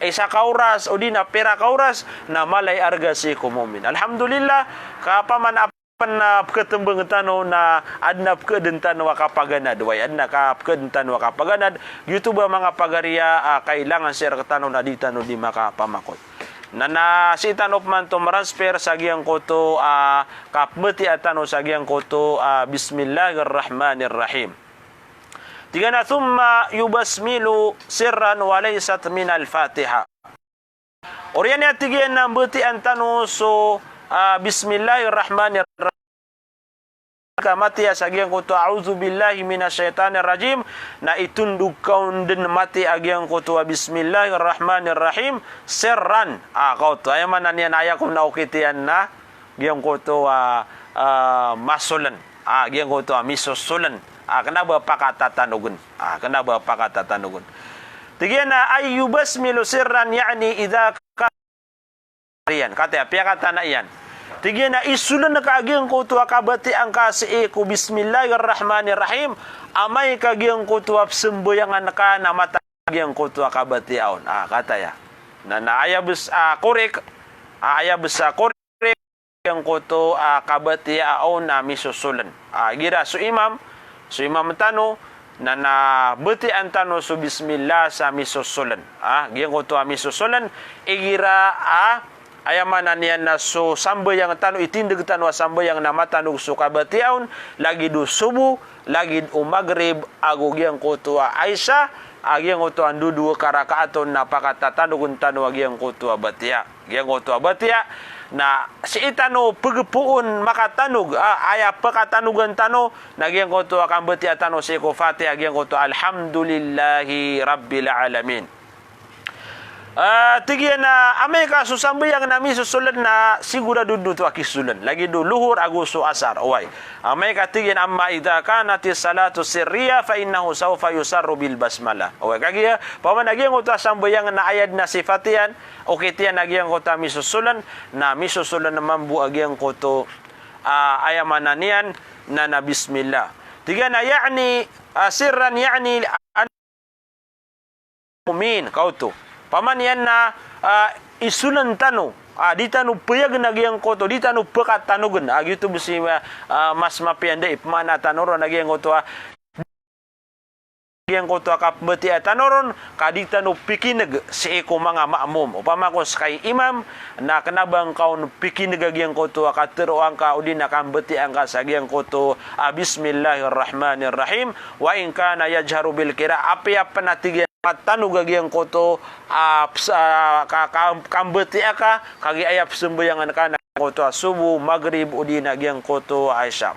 isa ka oras, odi na pira ka oras, na mala i arga sii ko mu'min. Alhamdulillah, ka pamana pn a pkatmbang tano na adn a pkadn tano a kapaganad. Oway, adn a ka pkadn tano a kapaganad. Giyoto ba manga pagariya a kailangan sii rktano na di tano di makapamakot. Na, na sii tano pman oto maransper sa giyangkoto a kapmbatiya tano sa giyangkoto a Bismillahir Rahmanir Rahim. Tig iyan a, "Thumma yubasmilu sirran wa laysat minal Fatiha." Oriyan iyan, tig iyan, na mbatiyaan tano so, ah, Bismillahir Rahmanir Rahim ka matiya sa giyangkoto a A'udhu billahi minash shaitanir rajim, na itondog ka on den matiya a giyangkoto a Bismillahir Rahmanir Rahim sirran. Ah, kaoto. Aya maana niyan, aya kon a okit iyan na giyangkoto a, ah, masolen. Ah, giyangkoto a misosolen. Ah, kena ba pakatatanogen. Ah, kena ba pakatatanogen. Tig iyan a, "Ay yubasmilu sirran, ya'ni idha ka-," iyan. Kataya, piyakatana iyan. Tig iyan a isolen ka a giyangkoto a kabatiya ngka sii ko Bismillahir Rahmanir Rahim, amay ka giyangkoto a pesambayangan ka na mata giyangkoto a kabatiya on. Ah, kataya. Na, na aya bes-, ah, korek, ah, aya bes-, ah, korek giyangkoto a kabatiya on na misosolen. Ah, igira so imam, so imam tano, na, na batiyaan tano so Bismillah sa misosolen. Ah, giyangkoto a misosolen, igira a, aya maana niyan na so sambayang tano, itindeg tano a sambayang na matanog so kabatiya on, lagid o sobo, lagid o Maghrib, ago giyangkoto a Isha, a giyangkoto a ndodowa ka rakaat on na pakatatanogen tano a giyangkoto a batiya. Giyangkoto a batiya, na sii tano pegepoon makatanog, ah, aya pekatanogen tano, na giyangkoto a kambatiya tano sii ko Fatiha, giyangkoto a Alhamdulillahi Rabbil Alamin. Ah, tig iyan a amay ka so sambayang na misosolen na sigurado den oto a kisolen. Lagid o Lohor ago so Asar. Oway. Amay ka tig iyan, "Amma idha kanatis salatu sirriya fa innahu sawfa yusarru bil basmalah." Oway, kagiya, opama na giyangkoto a sambayang na aya den a sipat iyan, okit iyan a giyangkoto a misosolen, na misosolen mambo a giyangkoto, ah, aya maana niyan, na, na bismillah. Tig iyan a ya'ni, ah, sirran ya'ni an-, mu'min, kaoto. Opama niyan na, ah, isolen tano, ah, di tano peyagen a giyangkoto, di tano pekatanogen, ah, giyoto bes i, ah, mas mapiya ndai, pemaana tano ron a giyangkoto, ah, giyangkoto a kapembatiya tano ron, ka di tano pikineg sii ko manga ma'mum. Opama ko sekay imam, na kena ba ngka on pikineg a giyangkoto a kateroa ngka odi na kambatiya ngka sa giyangkoto a Bismillahir Rahmanir Rahim, wa in kana yajharu bil qira'ah, apiya pen a tig iyan a tanog a giyangkoto a pes-, a ka-, ka-, kambatiya ka, kagiya aya pesembayangan ka na giyangkoto a sobo, magrib, odi na giyangkoto a isha.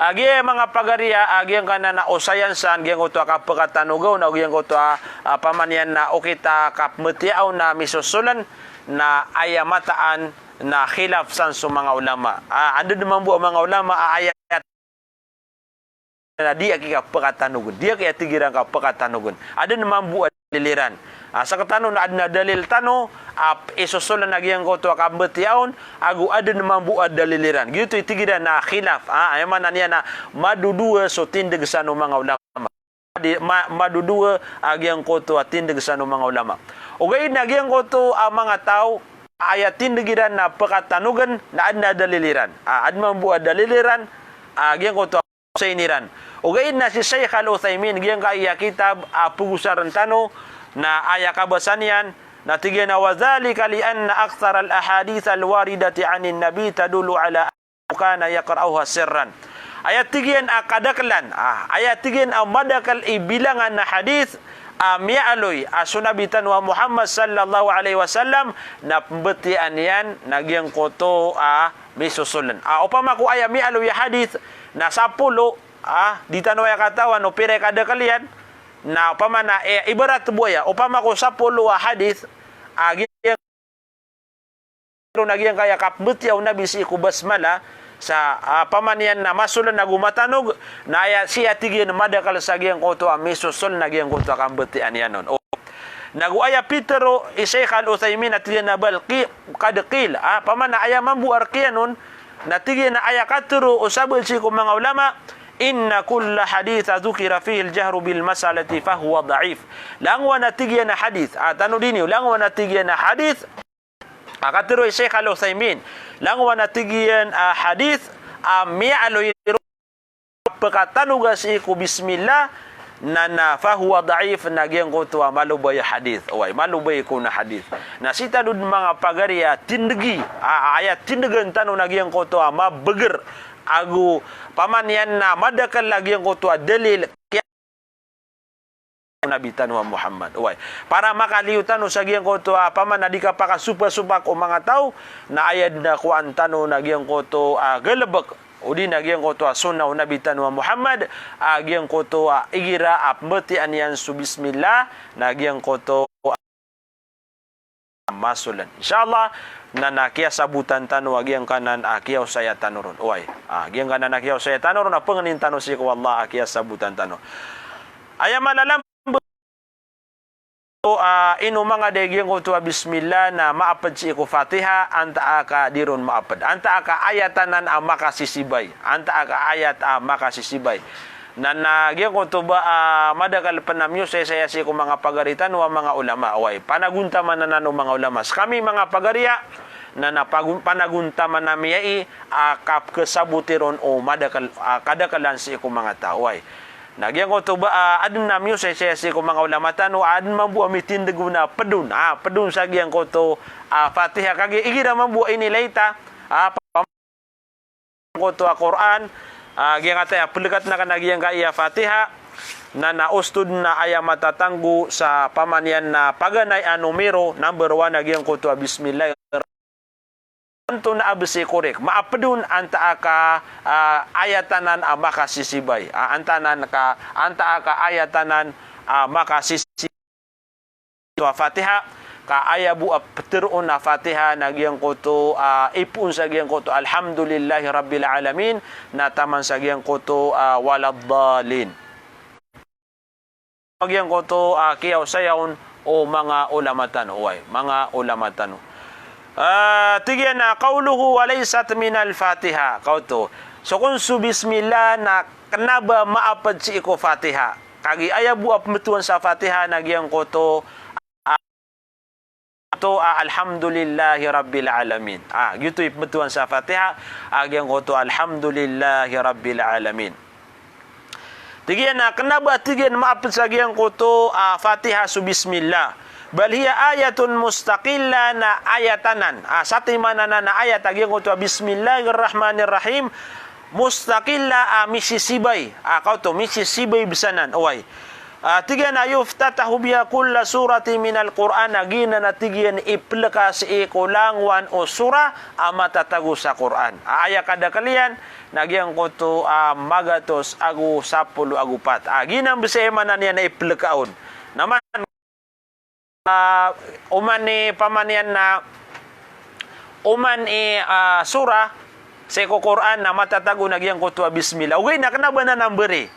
A giya manga pagari a, a giyangkanan a osayan san, giyangkoto a kapekatanoga on, a giyangkoto a, a opama niyan na okit a kapembatiya on na misosolen, na aya mataan na khilaf san so manga ulama. A, anda den mambo a manga ulama a aya na di aki kapekatanogen, di aki a tig iran kapekatanogen. Aden mambo a dalil iran. A, sekatano na aden a dalil tano a isosolen a giyangkoto a kambatiya on, ago aden mambo a dalil iran. Giyoto i tig iran a khilaf. A, aya maana niyan na madodowa so tindeg san o manga ulama. Di, ma-, madodowa a giyangkoto a tindeg san o manga ulama. Ogaid na giyangkoto a manga taw a aya tindeg iran na pekatanogen na aden a dalil iran. A, aden mambo a dalil iran a giyangkoto a osayan iran. Ogaid na si Sheikh Al-Uthaymin, giyangkaya kitab a pegosaren tano, na aya kabasa niyan, na tig iyan a, "Wa dhalika li anna aktharal ahadith al-waridati anin Nabi tadullu ala annahu kana yaqra'uha sirran." Aya tig iyan a kadakelan, a, aya tig iyan a madakel i bilangan a hadith, a miyaaloy a so Nabi tano a Muhammad sallallahu alaihi wasallam na pembatiyaan iyan na giyangkoto a misosolen. A, opama ko aya miyaaloy a hadith na sapolo, a, di tano aya katawan o pira i kadakel iyan, na opama na, e, ibarat bo aya, opama ko sapolo a hadith, a, giyang- ron a giyangkaya kapembatiya o Nabi sii ko basmala, sa, a, opama niyan na masolen ago matanog, na aya sii a tig iyan madakel sa giyangkoto a misosolen a giyangkoto a kambatiya niyan on. O, nago aya pitero i Sheikh Al-Uthaymin a tig iyan a bal qi-, qad qil, a, opama na aya mambo a rk iyan on, na tig iyan a aya katero o sabaad sii ko manga ulama, inna kulla hadith dhukira fihi al-jahru bil masalati fahuwa da'if. Langowan a tig iyan a hadith, a, tanodi niyo, langowan a tig iyan a hadith, a, katero i Sheikh Al-Uthaymin, langowan a tig iyan a hadith a miyaaloy ron a pekatanoga sii ko bismillah, Na, na, fahuwa da'if, na giyangkoto a malobay a hadith. Oway, malobay kon a hadith. Na sii tano dn manga pagari a tindgi, a, a, aya tindgan tano na giyangkoto a mabagr, ago opama niyan na madakl a giyangkoto a dalil, kiya Nabi tano a Muhammad. Oway. Para makaliyo tano sa giyangkoto a opama na di kapakasopasopak o manga taw, na aya dn a kowaan tano na giyangkoto a galbk, odi na giyangkoto a sunnah o Nabi tano a Muhammad, a giyangkoto a igira a pmbatiyaa niyan so bismillah, na giyangkoto a masolan. Insha Allah, na, na kiyasabotan tano a giyangkanan a kiyaosaya tano ron. Oway. A, giyangkanan a kiyaosaya tano ron, a pangnin tano sii ko Allah a kiyasabotan tano. Aya malalamba, a, ino manga da i giyangkoto a bismillah na maapd sii ko Fatiha, antaa ka di ron maapd. Antaa ka ayat anan a makasisibay. Antaa ka ayat a makasisibay. Na, na giyangkoto ba, a, madakl pn a miyosaysaya sii ko manga pagari tano a manga ulama. Oway, panagontaman anan o manga ulama. Skami manga pagari a, na, na pagon-, panagontaman ami ai, a, kapkhasaboti ron o madakl, a, kadaklan sii ko manga taw. Oway. Na giyangkoto ba, a, adn a miyosaysaya sii ko manga ulama tano, adn mambo a mitindg on a pd on. A, pd on sa giyangkoto, a, Fatiha. Kagiya igira mambo a inilay ta, a, pa- koto a Qur'an, a, giyangkataya plkatn akn a giyangkaya Fatiha, na, na ostod na aya matatango sa opama niyan na paganay a numero, number one a giyangkoto a bismillah. Antonaa bs i korek, maapd on antaa ka, a, ayat anan a makasisibay. A, antaa anan ka, antaa ka ayat anan a makasisi- to a Fatiha, ka aya bo a ptharoon a Fatiha na giyangkoto, a, ipoon sa giyangkoto Alhamdulillahi Rabbil Alamin, na taman sa giyangkoto, a, Waladdallin. Giyangkoto, a, kiyaosaya on o manga ulama tano, oway, manga ulama tano. A, tig iyan a qawluhu wa laysat minal Fatiha, kaoto. So kon so bismillah na kna ba maapd sii ko Fatiha. Kagiya aya bo a pmbtowan sa Fatiha na giyangkoto, a, to, a, Alhamdulillahi Rabbil Alamin. A, giyoto i pmbtowan sa Fatiha, a, giyangkoto Alhamdulillahi Rabbil Alamin. Tig iyan a kna ba, tig iyan, maapd sa giyangkoto, a, Fatiha so bismillah. Bal hiya ayatun mustaqillah, na ayat anan. A, satiman anan a ayat a giyangkoto a Bismillahirrahmanirrahim. Mustaqillah, a, misisibay. A, kaoto, misisibay bs anan. Oway. A, tig iyan a yuftatahu biha kullu suratin minal Qur'an, a giyanan a tig iyan i plka sii ko langowan o surah a matatago sa Qur'an. A, aya kadakl iyan na giyangkoto a magatos ago sapolo ago pat. A, giyanan bs i maana niyan a i plka on. Na man, a, oman i opama niyan na, oman i, a, surah sii ko Qur'an na matatago on a giyangkoto a bismillah. Ogaid na kna ba na number i.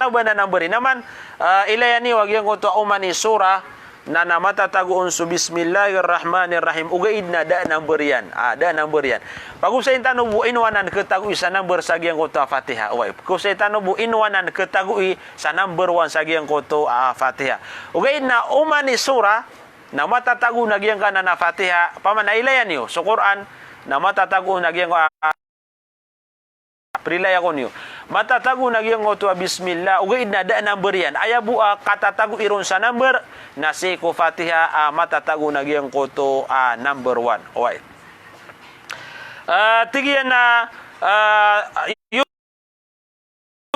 Kna ba na number i. Na man, a, ilaya niyo a giyangkoto a oman i surah na, na matatago on so Bismillahirrahmanirrahim. Ogaid na da a number iyan. A, da a number iyan. Pagosayin tano bo ino anan khatagoi sa number sa giyangkoto a Fatiha. Oway. Pagosayin tano bo ino anan khatagoi sa number one sa giyangkoto a Fatiha. Ogaid na oman i surah na matatago on a giyangkanan a Fatiha, opama na ilaya niyo so Qur'an na matatago on a giyangkoto a, prilaya ko niyo. Matatago on a giyangkoto a bismillah, ogaid na da a number iyan. Aya bo a katatagoi ron sa number, na sii ko Fatiha a matatago on a giyangkoto a number one. Oway. A, tig iyan a, a,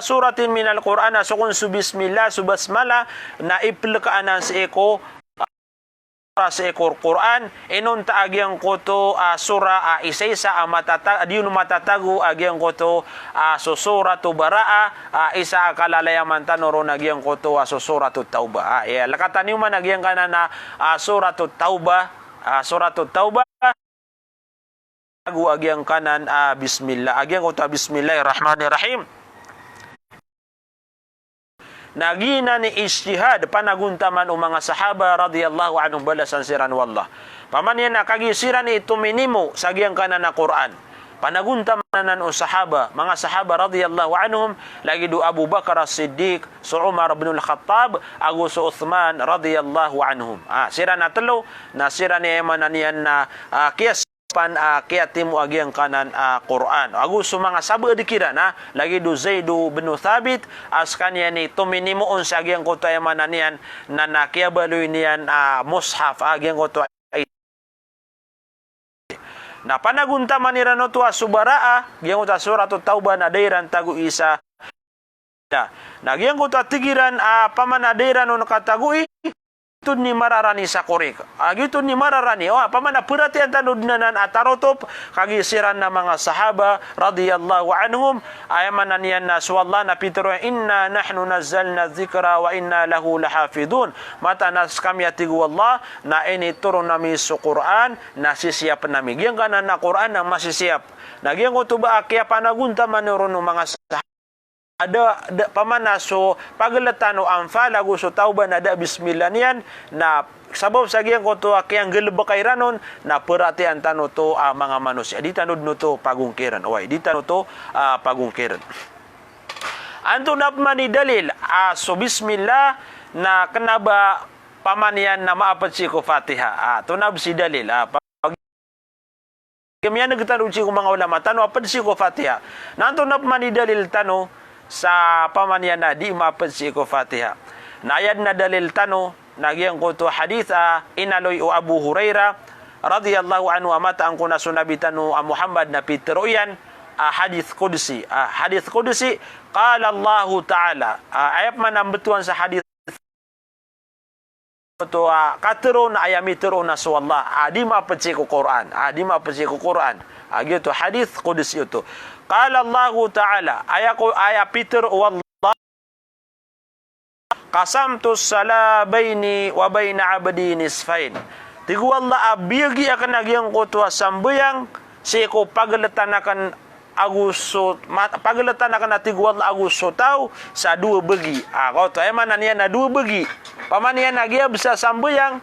suratin minal Qur'an, a so kon so bismillah, so basmalah, na iplka anan sii ko, a, sii ko Qur'an, inonta a giyangkoto a surah a isaisa a matata-, di on matatago a giyangkoto a so Suratu Bara'ah, a isa a kalalayaman tano ron a giyangkoto a so Suratu Taubah. A, iya, lkatan iyo man a giyangkanan a, a, Suratu Taubah, a, Suratu Taubah. Ago a giyangkanan a bismillah, a giyangkoto a Bismillahirrahmanirrahim. Na giyanan i ijtihad, panagontaman o manga sahaba radiyallahu anhum, balasan siran o Allah. Opama niyan na kagiya siran i tominimo sa giyangkanan a Qur'an. Panagontaman anan o sahaba, manga sahaba radiyallahu anhum, lagid o Abu Bakar As-Siddiq, so Umar bin Al-Khattab, ago so Uthman radiyallahu anhum. A, siran a tlo, na siran i aya maana niyan na, a, kiyas- pan a kiyatimo a giyangkanan a Qur'an. Ago so manga sabaad kiran a, lagid o Zaid bin Thabit, a skaniyan i tominimo on sa giyangkoto a aya maana niyan na, na kiyabaloy niyan a mushaf a giyangkoto a. Na panagontaman iran oto a so Bara'ah, giyangkoto a Surat At-Taubah na da iran tagoi sa Na, na giyangkoto a tig iran a pamana da iran on katagoi, giyoto dn i mararani sa korek. A, giyoto dn i mararani. O, pamana paratiyayaan tano dn anan a tarotop, kagiya siran na manga sahaba, radiyallahu anhum, aya maana niyan na so Allah na pitharo iyan, "Inna nahnu nazzalna dhikra wa inna lahu lahafidhun." Mataan a skami a tig o Allah, na initoron ami so Qur'an, na sisiyapn ami. Giyangkanan a Qur'an na masisiyap. Na giyangkoto ba a kiyapanagontaman ron o manga sahaba. Ada, da, pamana so pagltan o Anfal ago so Taubah na da bismillah niyan, na sabap sa giyangkoto a kiyanggalbka iran on, na paratiyayaan tano oto a manga manosiya. Di tano dn oto pagongkirn. Oway, di tano oto, a, pagongkirn. Antonaa pman i dalil a so bismillah na kna ba pamana niyan na maapd sii ko Fatiha. A, antonaa bs i dalil. A, pa- Kamiyan'g tano sii ko manga ulama tano a pd sii ko Fatiha. Na antonaa pman i dalil tano sa pamana niyan na di maapd sii ko Fatiha. Na aya dn a dalil tano na giyangkoto a hadith a inaloy o Abu Hurairah radiyallahu anhu a mataan ko na so Nabi tano a Muhammad na pitharo iyan a hadith qudsi. A, hadith qudsi, qala Allahu Ta'ala. A, aya pman a mbtowan sa hadith oto a katharo on a aya mitharo on a so Allah a di maapd sii ko Qur'an, a di maapd sii ko Qur'an. A giyoto hadith qudsi oto. Qala Allahu Ta'ala, aya ko, aya pitharo o Allah, "Qasamtus salah baini wa baina abdi nisfain." Tig o Allah a biyagi akn a giyangkoto a sambayang sii ko pagltan akn ago so, ma-, pagltan akn a tig o Allah ago so taw sa dowa bagi. A, kaoto, aya maana niyan na dowa bagi. Pamana niyan na giya bs a sambayang,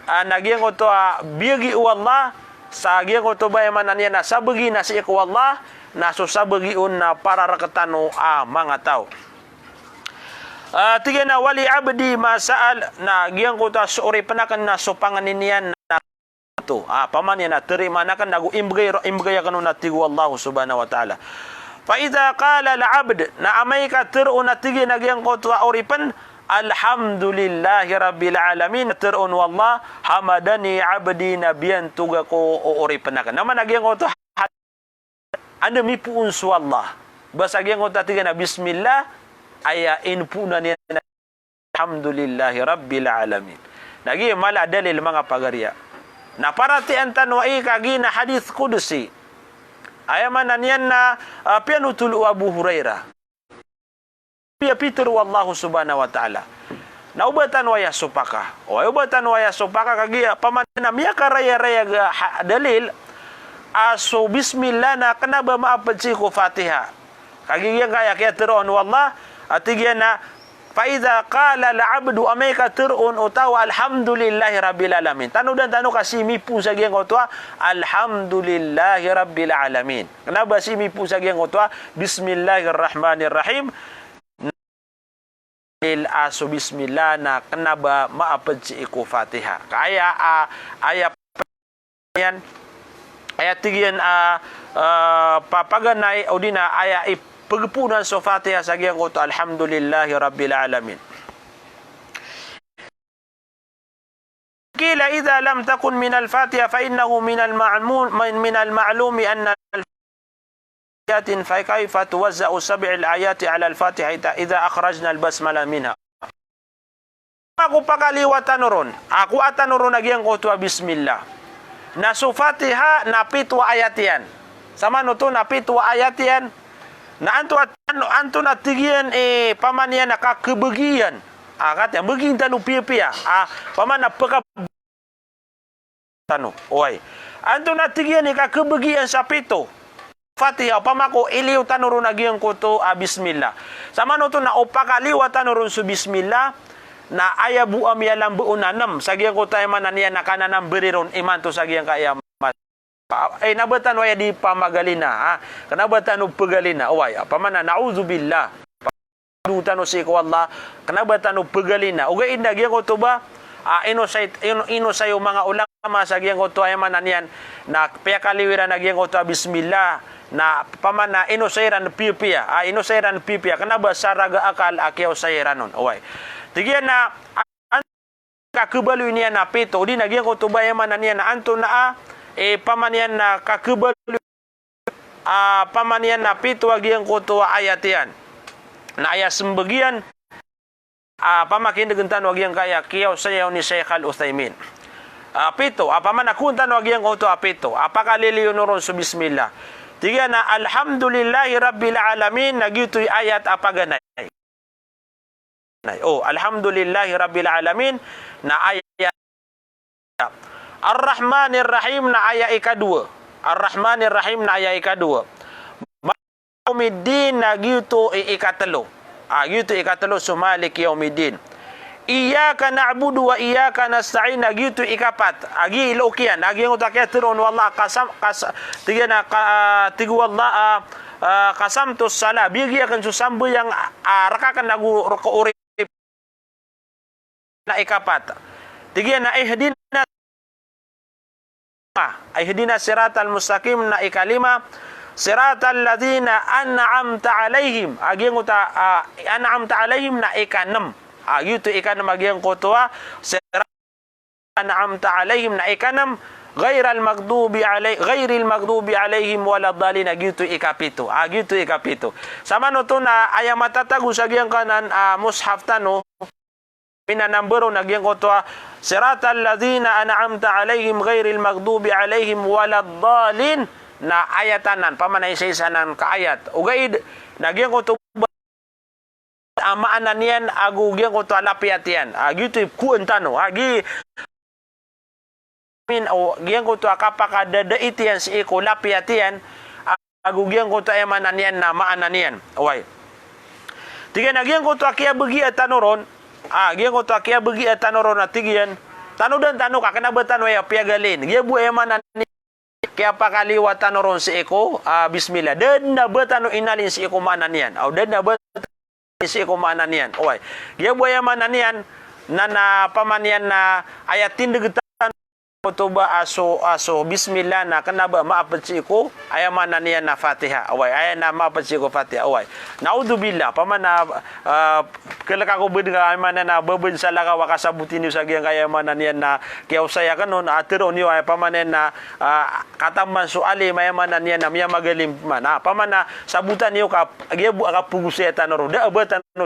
a, na giyangkoto a biyagi o Allah, sa giyangkoto ba aya maana niyan na sabagi na sii ko Allah, na so sabagi on na para rktano a manga taw. A, tig iyan a, "Wali abdi ma sa'al," na giyangkoto a so oripn akn na so pangni niyan na to. A, pamana niyan na tarimaan akn ago imbgay, imbgay akn on a tig o Allah subhanahu wa ta'ala. Fa idha qala al-abd, na amay ka tharoon a tig iyan a giyangkoto a oripn, "Alhamdulillahi rabbil alamin," tharoon o Allah, "Hamadani abdi," na biyantog ako o oripn akn. Na maana giyangkoto a Anda mipoon so Allah? Ba sa giyangkoto a tig iyan a bismillah, aya inpoonan iyan a alhamdulillahi rabbil alamin. Na giya mala a dalil manga pagariya. Na paratiyayaan tano aya kagiya na hadith qudsi. Aya maana niyan na, ah, piyanothol o Abu Hurairah. Piyapitharo o Allah subhanahu wa ta'ala. Na oba tano aya sopaka. Oway, oba tano aya sopaka kagiya pamana niyan na miyakarayarayag a ha-, dalil a so bismillah na kna ba maapd sii ko Fatiha. Kagiya giyangkaya kiyatharoon o Allah, a tig iyan a, "Fa idha qala al-abdu," amay ka tharoon o taw a, "Alhamdulillahi rabbil alamin." Tanodan tano ka sii mipoon sa giyangkoto a, "Alhamdulillahi rabbil alamin." Kna ba sii mipoon sa giyangkoto a, "Bismillahir rahmanir rahim." Dalil a so bismillah na kna ba maapd sii ko Fatiha. Ka aya, a, aya iyan, aya tig iyan a, a, pa-, paganay, odi na aya ipagpoonan so Fatiha sa giyangkoto, "Alhamdulillahi rabbil alamin." Qila idha lam takun minal Fatiha fa innahu minal ma'mul-, min-, minal ma'lumi anna al-Fatiha ayatin, fa kayfa tuwazza'u sab'ul ayati alal Fatiha idha, idha akhrajna al-basmala minha? Mako pakaliwa tano ron, a kowa tano ron a giyangkoto a bismillah. Na so Fatiha na pito a ayat iyan. Samanoto na pito a ayat iyan. Na anto a, ano, anto na tig iyan i pamana niyan na kakhabagi iyan. A, kati a, bagi tano piyapiya. A, pamana paka- tano. Oway. Anto na tig iyan i kakhabagi iyan sa pito. Fatiha, opama ko iliyo tano ron a giyangkoto a bismillah. Samanoto na o pakaliwa tano ron so bismillah, na aya bo a miyalamba on na nem, sa giyangkoto aya maana niyan na kananambari ron imanto sa giyangkaya mas- Ay, kna ba tano aya di pamagalina, ha? Kna ba tano pagalina, oway, a, pamana, na'udhubillah. Pagdowa tano sii ko Allah, kna ba tano pagalina. Ogaid na giyangkoto ba, a, inosay, ino-, inosay o manga ulama sa giyangkoto a aya maana niyan na piyakaliyo iran a giyangkoto a bismillah, na pamana inosay iran piyapiya, a, inosay iran piyapiya, kna ba sa raga akal a kiyaosay iran on. Oway. Tig iyan na, an-, kakhabaloy niyan na pito, odi na giyangkoto ba aya maana niyan na antonaa, e, pamana iyan na kakhabaloy, a, pamana iyan na pito a giyangkoto a ayat iyan. Na aya smbag iyan, a, pamakindgn tano a giyangkaya kiyaosay on i Sheikh Al-Uthaymin. A, pito, a, pamana kon tano a giyangkoto a pito, a, pakaliliyo on ron so bismillah. Tig iyan na, "Alhamdulillahi Rabbil Alamin," na giyoto i ayat a paganay. Nay, o, "Alhamdulillahi Rabbil Alamin," na ayat. "Ar-Rahmanir Rahim," na aya ikadowa. "Ar-Rahmanir Rahim," na aya ikadowa. "Maliki Yawmiddin," na giyoto i ikatlo. A, giyoto i ikatlo so "Maliki Yawmiddin." "Iyyaka na'budu wa iyyaka nasta'in," na giyoto i ikapat. A, giya i lokiyan. A, giyangkoto a kiyatharo on o Allah, kasam-, kas-, tig iyan a ka-, a, tig o Allah, a, a, "Qasamtus salah." Biyagi akn so sambayang a, a, rk akn ago rk o ori na ikapat. Tig iyan na ihdina, ihdinas siratal mustaqim na ikalima, siratal ladhina an'amta alaihim. A, giyangkoto a, a, an'amta alaihim na ikanm. A, giyoto ikanm a giyangkoto a, sirat an'amta alaihim na ikanm, ghairal maghdubi alai-, ghairil maghdubi alaihim waladdallin, a, giyoto ikapito. A, giyoto ikapito. Samanoto na aya matatago sa giyangkanan a mushaf tano, minanambaro na giyangkoto a, siratal ladhina an'amta alaihim ghairil maghdubi alaihim waladdallin, na ayat anan, pamana isaisa anan ka ayat. Ogaid, na giyangkoto a maana niyan ago giyangkoto a lapiyat iyan. A, giyoto i kowan tano. A, gi-, min, o, giyangkoto a kapakadadait iyan sii ko lapiyat iyan, a, ago giyangkoto a aya maana niyan na maana niyan. Oway. Tig iyan a giyangkoto a kiyabagiya tano ron, a, giyangkoto a kiyabagiya tano ron a tig iyan, tanodan tano ka kna ba tano aya piyagalin. Giya bo aya maana niyan kiyapakaliyowa tano ron sii ko, a, bismillah. Da dn a ba tano inalin sii ko maana niyan. Aw, da dn a ba sii ko maana niyan. Oway. Giya bo aya maana niyan, na, na pamana iyan na aya tindg tano oto ba a so, a so bismillah na kna ba maapd sii ko, aya maana niyan na Fatiha. Oway, aya na maapd sii ko Fatiha. Oway. Na'udhubillah. Pamana, a, klk ako bd ka aya maana na ba bn salakaw a kasaboti niyo sa giyangkaya aya maana niyan na kiyaosay akn on, a, tharoon iyo aya pamana iyan na, a, kataman so alim, aya maana niyan na miyamagalim man. A, pamana sabotan iyo ka, giya bo a kapagosaya tano ron. Da a ba tano,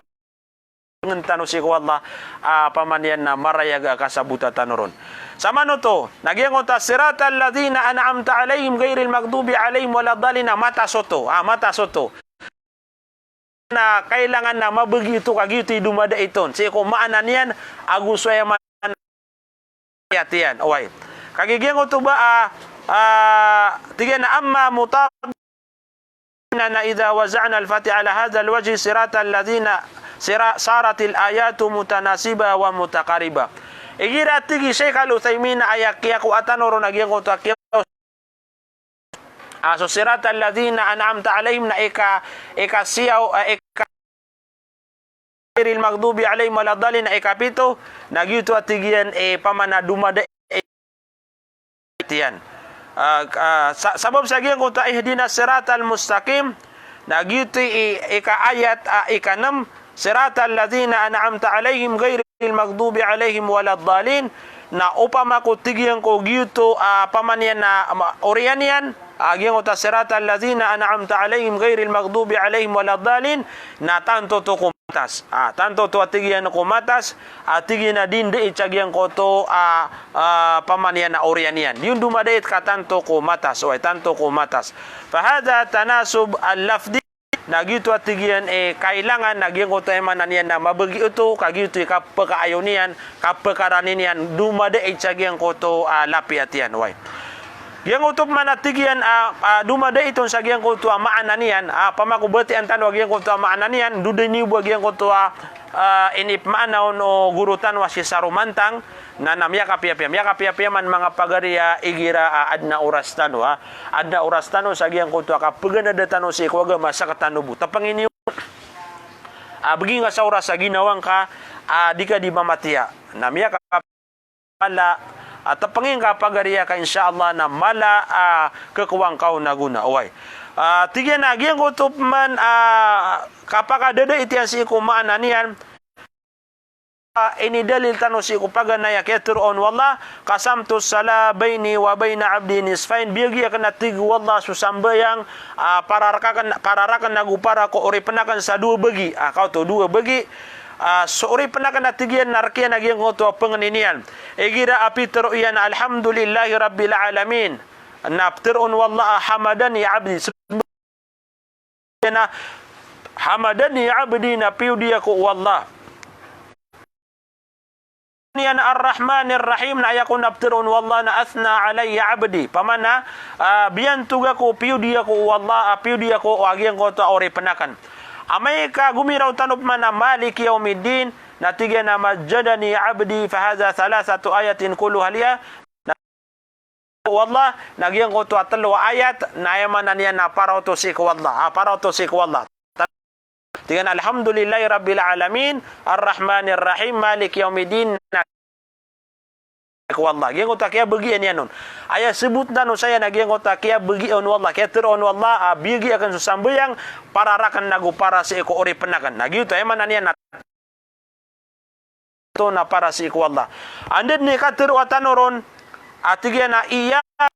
ngn tano sii ko Allah, a, pamana iyan na marayag a kasabota tano ron. Samanoto, na giyangkoto a siratal ladhina an'amta alaihim ghairil maghdubi alaihim waladdallin, na matas oto. A, matas oto. Na kailangan na mabagi oto ka giyoto i domadait on sii ko maana niyan ago so aya maana niyan. Oway. Kagiya giyangkoto ba a, a, tig iyan na amma mutab-, na idha waza'na al-Fatiha ala hadha al-wajhi siratal ladhina sira-, saratil ayatu mutanasiba wa mutaqariba. Igira tig i Sheikh Al-Uthaymin na aya kiyakowa tano ron a giyangkoto a kiya- A, so siratal ladhina an'amta alaihim na ika, ikasiyaw, a, ika, ghairil maghdubi alaihim waladdallin na ikapito, na giyoto a tig iyan, e, pamana domadait iyan. A, a, sa-, sabap sa giyangkoto a ihdinas siratal mustaqim, na giyoto i, ika ayat, a, ikanm, siratal ladhina an'amta alaihim ghairil maghdubi alaihim waladdallin. Na opama ko tig iyan ko giyoto, a, pamana iyan na, ma-, oriyan iyan, a, giyangkoto a siratal ladhina an'amta alaihim ghairil maghdubi alaihim waladdallin, na tanto oto ko matas. A, tanto oto a tig iyan ko matas, a, tig iyan a di ndait sa giyangkoto, a, a, pamana iyan na oriyan iyan. Di on domadait ka tanto ko matas. Oway, tanto ko matas. Fahadha tanasub al-lafdhi. Na giyoto a tig iyan, e, kailangan na giyangkoto a aya maana niyan na mabagi oto, ka giyoto i kapakaayon iyan, kapakarani niyan, domadait sa giyangkoto a lapiyat iyan, oway. Giyangkoto pman a tig iyan a, a, domadait on sa giyangkoto a maana niyan, a, pamako batian tano a giyangkoto a maana niyan, dodai niyo bo a giyangkoto a, a, inipmaana on o goro tano a si Saro Mantang, Na, na miyakapiyapiya, miyakapiyapiya man manga pagari a igira, a, adn a oras tano, a. Adn a oras tano sa giyangkoto a kapaganada tano sii ko agama a sktano bo. Tpngi niyo, a, bgi ngka sa oras a ginawa ngka, a, di ka di mamatiya. Na miyaka mala a tepengin ka pagariya ka, insha Allah, na mala a kekowang ka on a gona. Oway. A, tig iyan a giyangkoto pman a kapakadadait iyan sii ko maana niyan, a, inidalil tano sii ko paganay a kiyatero on o Allah, "Qasamtu salah baini wa baina abdi nisfain." Biyagi aken a tig o Allah so sambayang, a, para rekaken, para raken ago para ko oripen aken sa dowa bagi. A, kaoto dowa bagi. A, so oripen aken a tig iyan na rek iyan a giyangkoto a pengeni niyan. Igira a pitero iyan a, "Alhamdulillahi Rabbil Alamin." Na petero on o Allah a, "Hamadani abdi." Na, "Hamadani abdi," na piyodi ako o Allah. Niyan Ar-Rahmanir Rahim, na aya kon a petero on o Allah na, "Athna alayya abdi." Pamana, a, biyantog ako, piyodi ako o Allah, a, piyodi ako o giyangkoto a oripen aken. Amay ka gomiraw tano pman a Maliki yawmiddin, na tig iyan a, "Majjadani abdi," fa hadha thalathatu ayatin kulluha liyah. Na o Allah, na giyangkoto a telo a ayat, na aya maana niyan na para oto sii ko Allah. A, para oto sii ko Allah. Tig iyan a, "Alhamdulillahi Rabbil Alamin, Ar-Rahmanir Rahim, Maliki Yawmiddin," na ko Allah. Giyangkoto a kiyabagian iyan on. Aya sebot tano saya na giyangkoto a kiyabagian o Allah, kiyatero on o Allah, a, biyagi aken so sambayang, para raken ago para sii ko oripen aken. Na giyoto, aya maana niyan na to na para sii ko Allah. Anda den i katero a tano ron, a tig iyan a iyyaka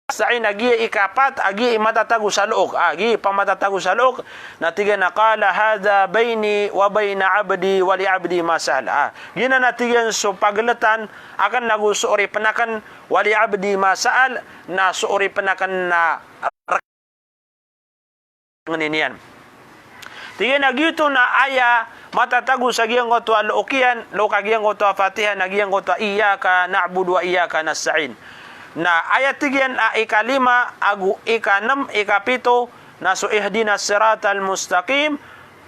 nasta'in, a giya ikapat, a giya i matatago sa look, a giya i pamatatago sa look, na tig iyan a qala hadha baini wa baina abdi wa li abdi ma sa'al. A, giyanan a tig iyan so pageletan aken ago so oripen aken, wa li abdi ma sa'al, na so oripen aken na ngeni niyan. Tig iyan a giyoto na aya matatago sa giyangkoto a look iyan, look a giyangkoto a Fatiha, na giyangkoto a iyyaka na'budu wa iyyaka nasta'in. Na aya tig iyan a ikalima, ago ikanem, ikapito, na so ihdinas siratal mustaqim,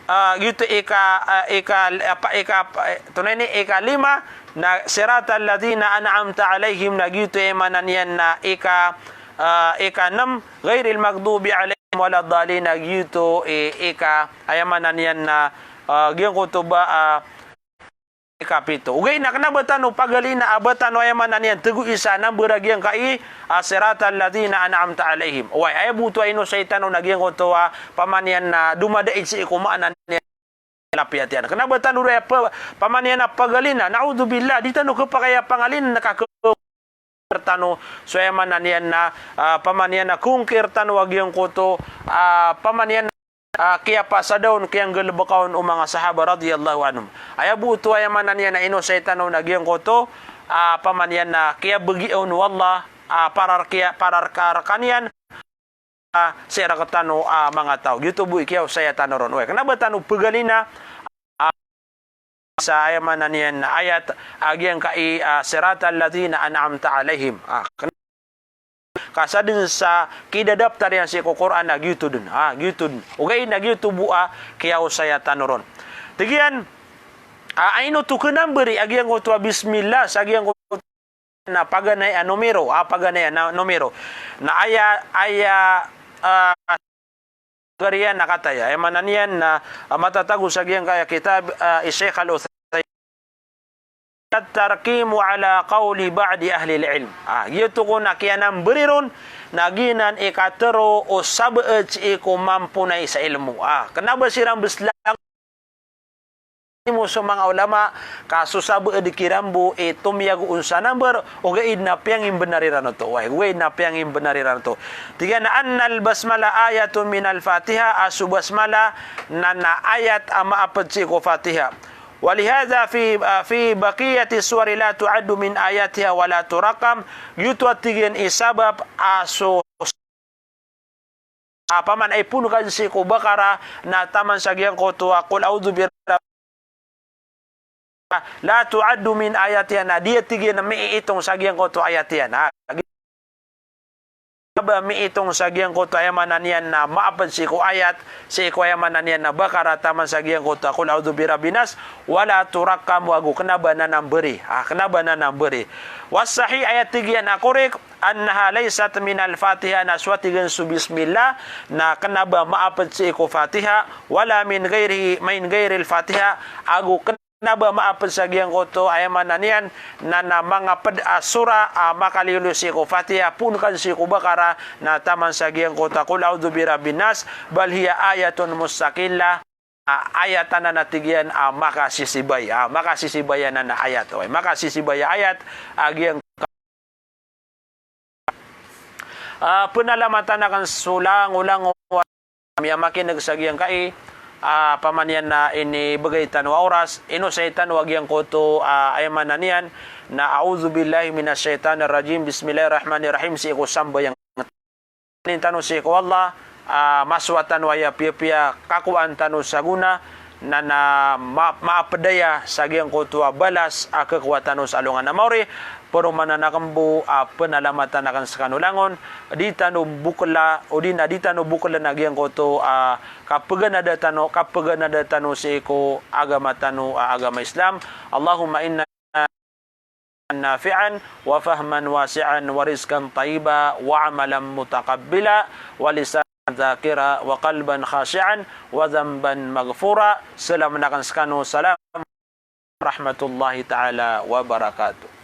a, giyoto ika, a, ika, apa, ika, apa, e, tonaa ini, ikalima, na siratal ladhina an'amta alayhim, na giyoto aya maana niyan na ika, a, ikanem, ghairil maghdubi alayhim waladdallin, na giyoto i, ika, aya maana niyan na, a, giyangkoto ba, a, ikapito. Ogaid na kena ba tano pagalina a ba tano aya maana niyan tego isa a number a giyangkai a siratal ladhina an'amta alayhim. Oway, aya bo oto a inosay tano na giyangkoto a pamaniyan na domadait sii ko maana niyan lapiyat iyan. Kena ba tano aya pa-, pamaniyan a pagalina, na'udhubillah, di tano kepakay a pangalina na ka ke- tano, so aya maana niyan na, a, pamaniyan na kongkir tano a giyangkoto, a, pamaniyan, a, kiyapasad on, kiyanggalebeka on o manga sahaba radhiyallahu anhum. Aya bo oto aya maana niyan na inosay tano na giyangkoto, a, pamaniyan na kiyabagi on o Allah, a, para rekiya, para reka-, rekaniyan, a, sii rektano a manga taw. Giyoto bo i kiyaosaya tano ron. Oway, kena ba tano pagalina, a, sa aya maana niyan na ayat a giyangkai a siratal ladhina an'amta alayhim. A, kena, ka sa den sa kidadaptar iyan sii ko Qur'an a giyoto den. A, giyoto den. Ogaid na giyoto bo a kiyaosaya tano ron. Tig iyan, a, ino oto kenambari a giyangkoto a bismillah sa giyangkoto na paganay a numero, a, paganay a na-, numero. Na aya, aya, a, gariyan na kataya. Aya maana niyan na, a, matatago sa giyangkaya kitab, a, i Sheikh Al-Uthaymin. At-tarkimu ala qawli ba'di ahlil ilm. A, giyoto kon a kiyanambari ron, na giyanan i katero o sabaad sii ko mamponay sa ilmo. A, kena ba siran beslang imo so manga ulama, ka so sabaad kiran bo i tomiyag on sa number, ogaid na piyangimbenar iran oto. Oway, ogaid na piyangimbenar iran oto. Tig iyan a annal basmala ayatun minal Fatiha, a so basmala na, na ayat a maaped sii ko Fatiha. Walihadha fi, a, fi baqiyati suwari la tu'addu min ayatiha wa la turaqqam. Giyoto a tig iyan i sabap a so a, paman a ipoon ka sii ko Baqarah, na taman sa giyangkoto a Qul a'udhu bi rabb-, la tu'addu min ayatiha, na di a tig iyan a miitong sa giyangkoto a ayat iyan. A, kena ba miitong sa giyangkoto a aya maana niyan na maaped sii ko ayat, sii ko aya maana niyan na Baqarah, taman sa giyangkoto a Qul a'udhu bi rabbin nas, wa la turaqqam, ago kena ba nanambari. A, kena ba nanambari. Was sahih, aya tig iyan a korek, annaha laysat minal Fatiha, na so a tig iyan so bismillah, na kena ba maaped sii ko Fatiha, wala min ghairihi, min ghairil Fatiha, ago kena na ba maaped sa giyangkoto, aya maana niyan, na, na mangaped a sura a makaliyolo sii ko Fatiha, poon ka sii ko Baqarah, na taman sa giyangkoto a Qul a'udhu birabbin nas, bal hiya ayatun mustaqillah, a, ayat anan a tig iyan a makasisibay, a, makasisibay anan a ayat, oway, makasisibay a ayat, a giyang Ah, penalamatan aken so langolangon a miyamakineg sa giyangkai, ah, pamaniyan na inibegay tano a oras, inosay tano a giyangkoto, ah, aya maana niyan na, "A'udhu billahi minash shaitanir rajim, bismillahir rahmanir rahim," sii ko sambayang tano sii ko Allah, ah, masowa tano aya piyapiya kakowaan tano sa gona, na, na ma-, maaped aya sa giyangkoto a balas a kekowa tano sa alongan a maori, peromanan aken bo a penalamatan aken sekano langon, di tano bokela, odi na di tano bokelen a giyangkoto a kapeganada tano, kapeganada tano sii ko agama tano a agama Islam. Allahumma inna nafi'an wa fahman wasi'an wa rizqan tayyiba wa amalan mutaqabbila wa lisanan dhakira wa qalban khashi'an wa dhanban maghfura. Salam aken sekano, salam warahmatullahi ta'ala wabarakatuh.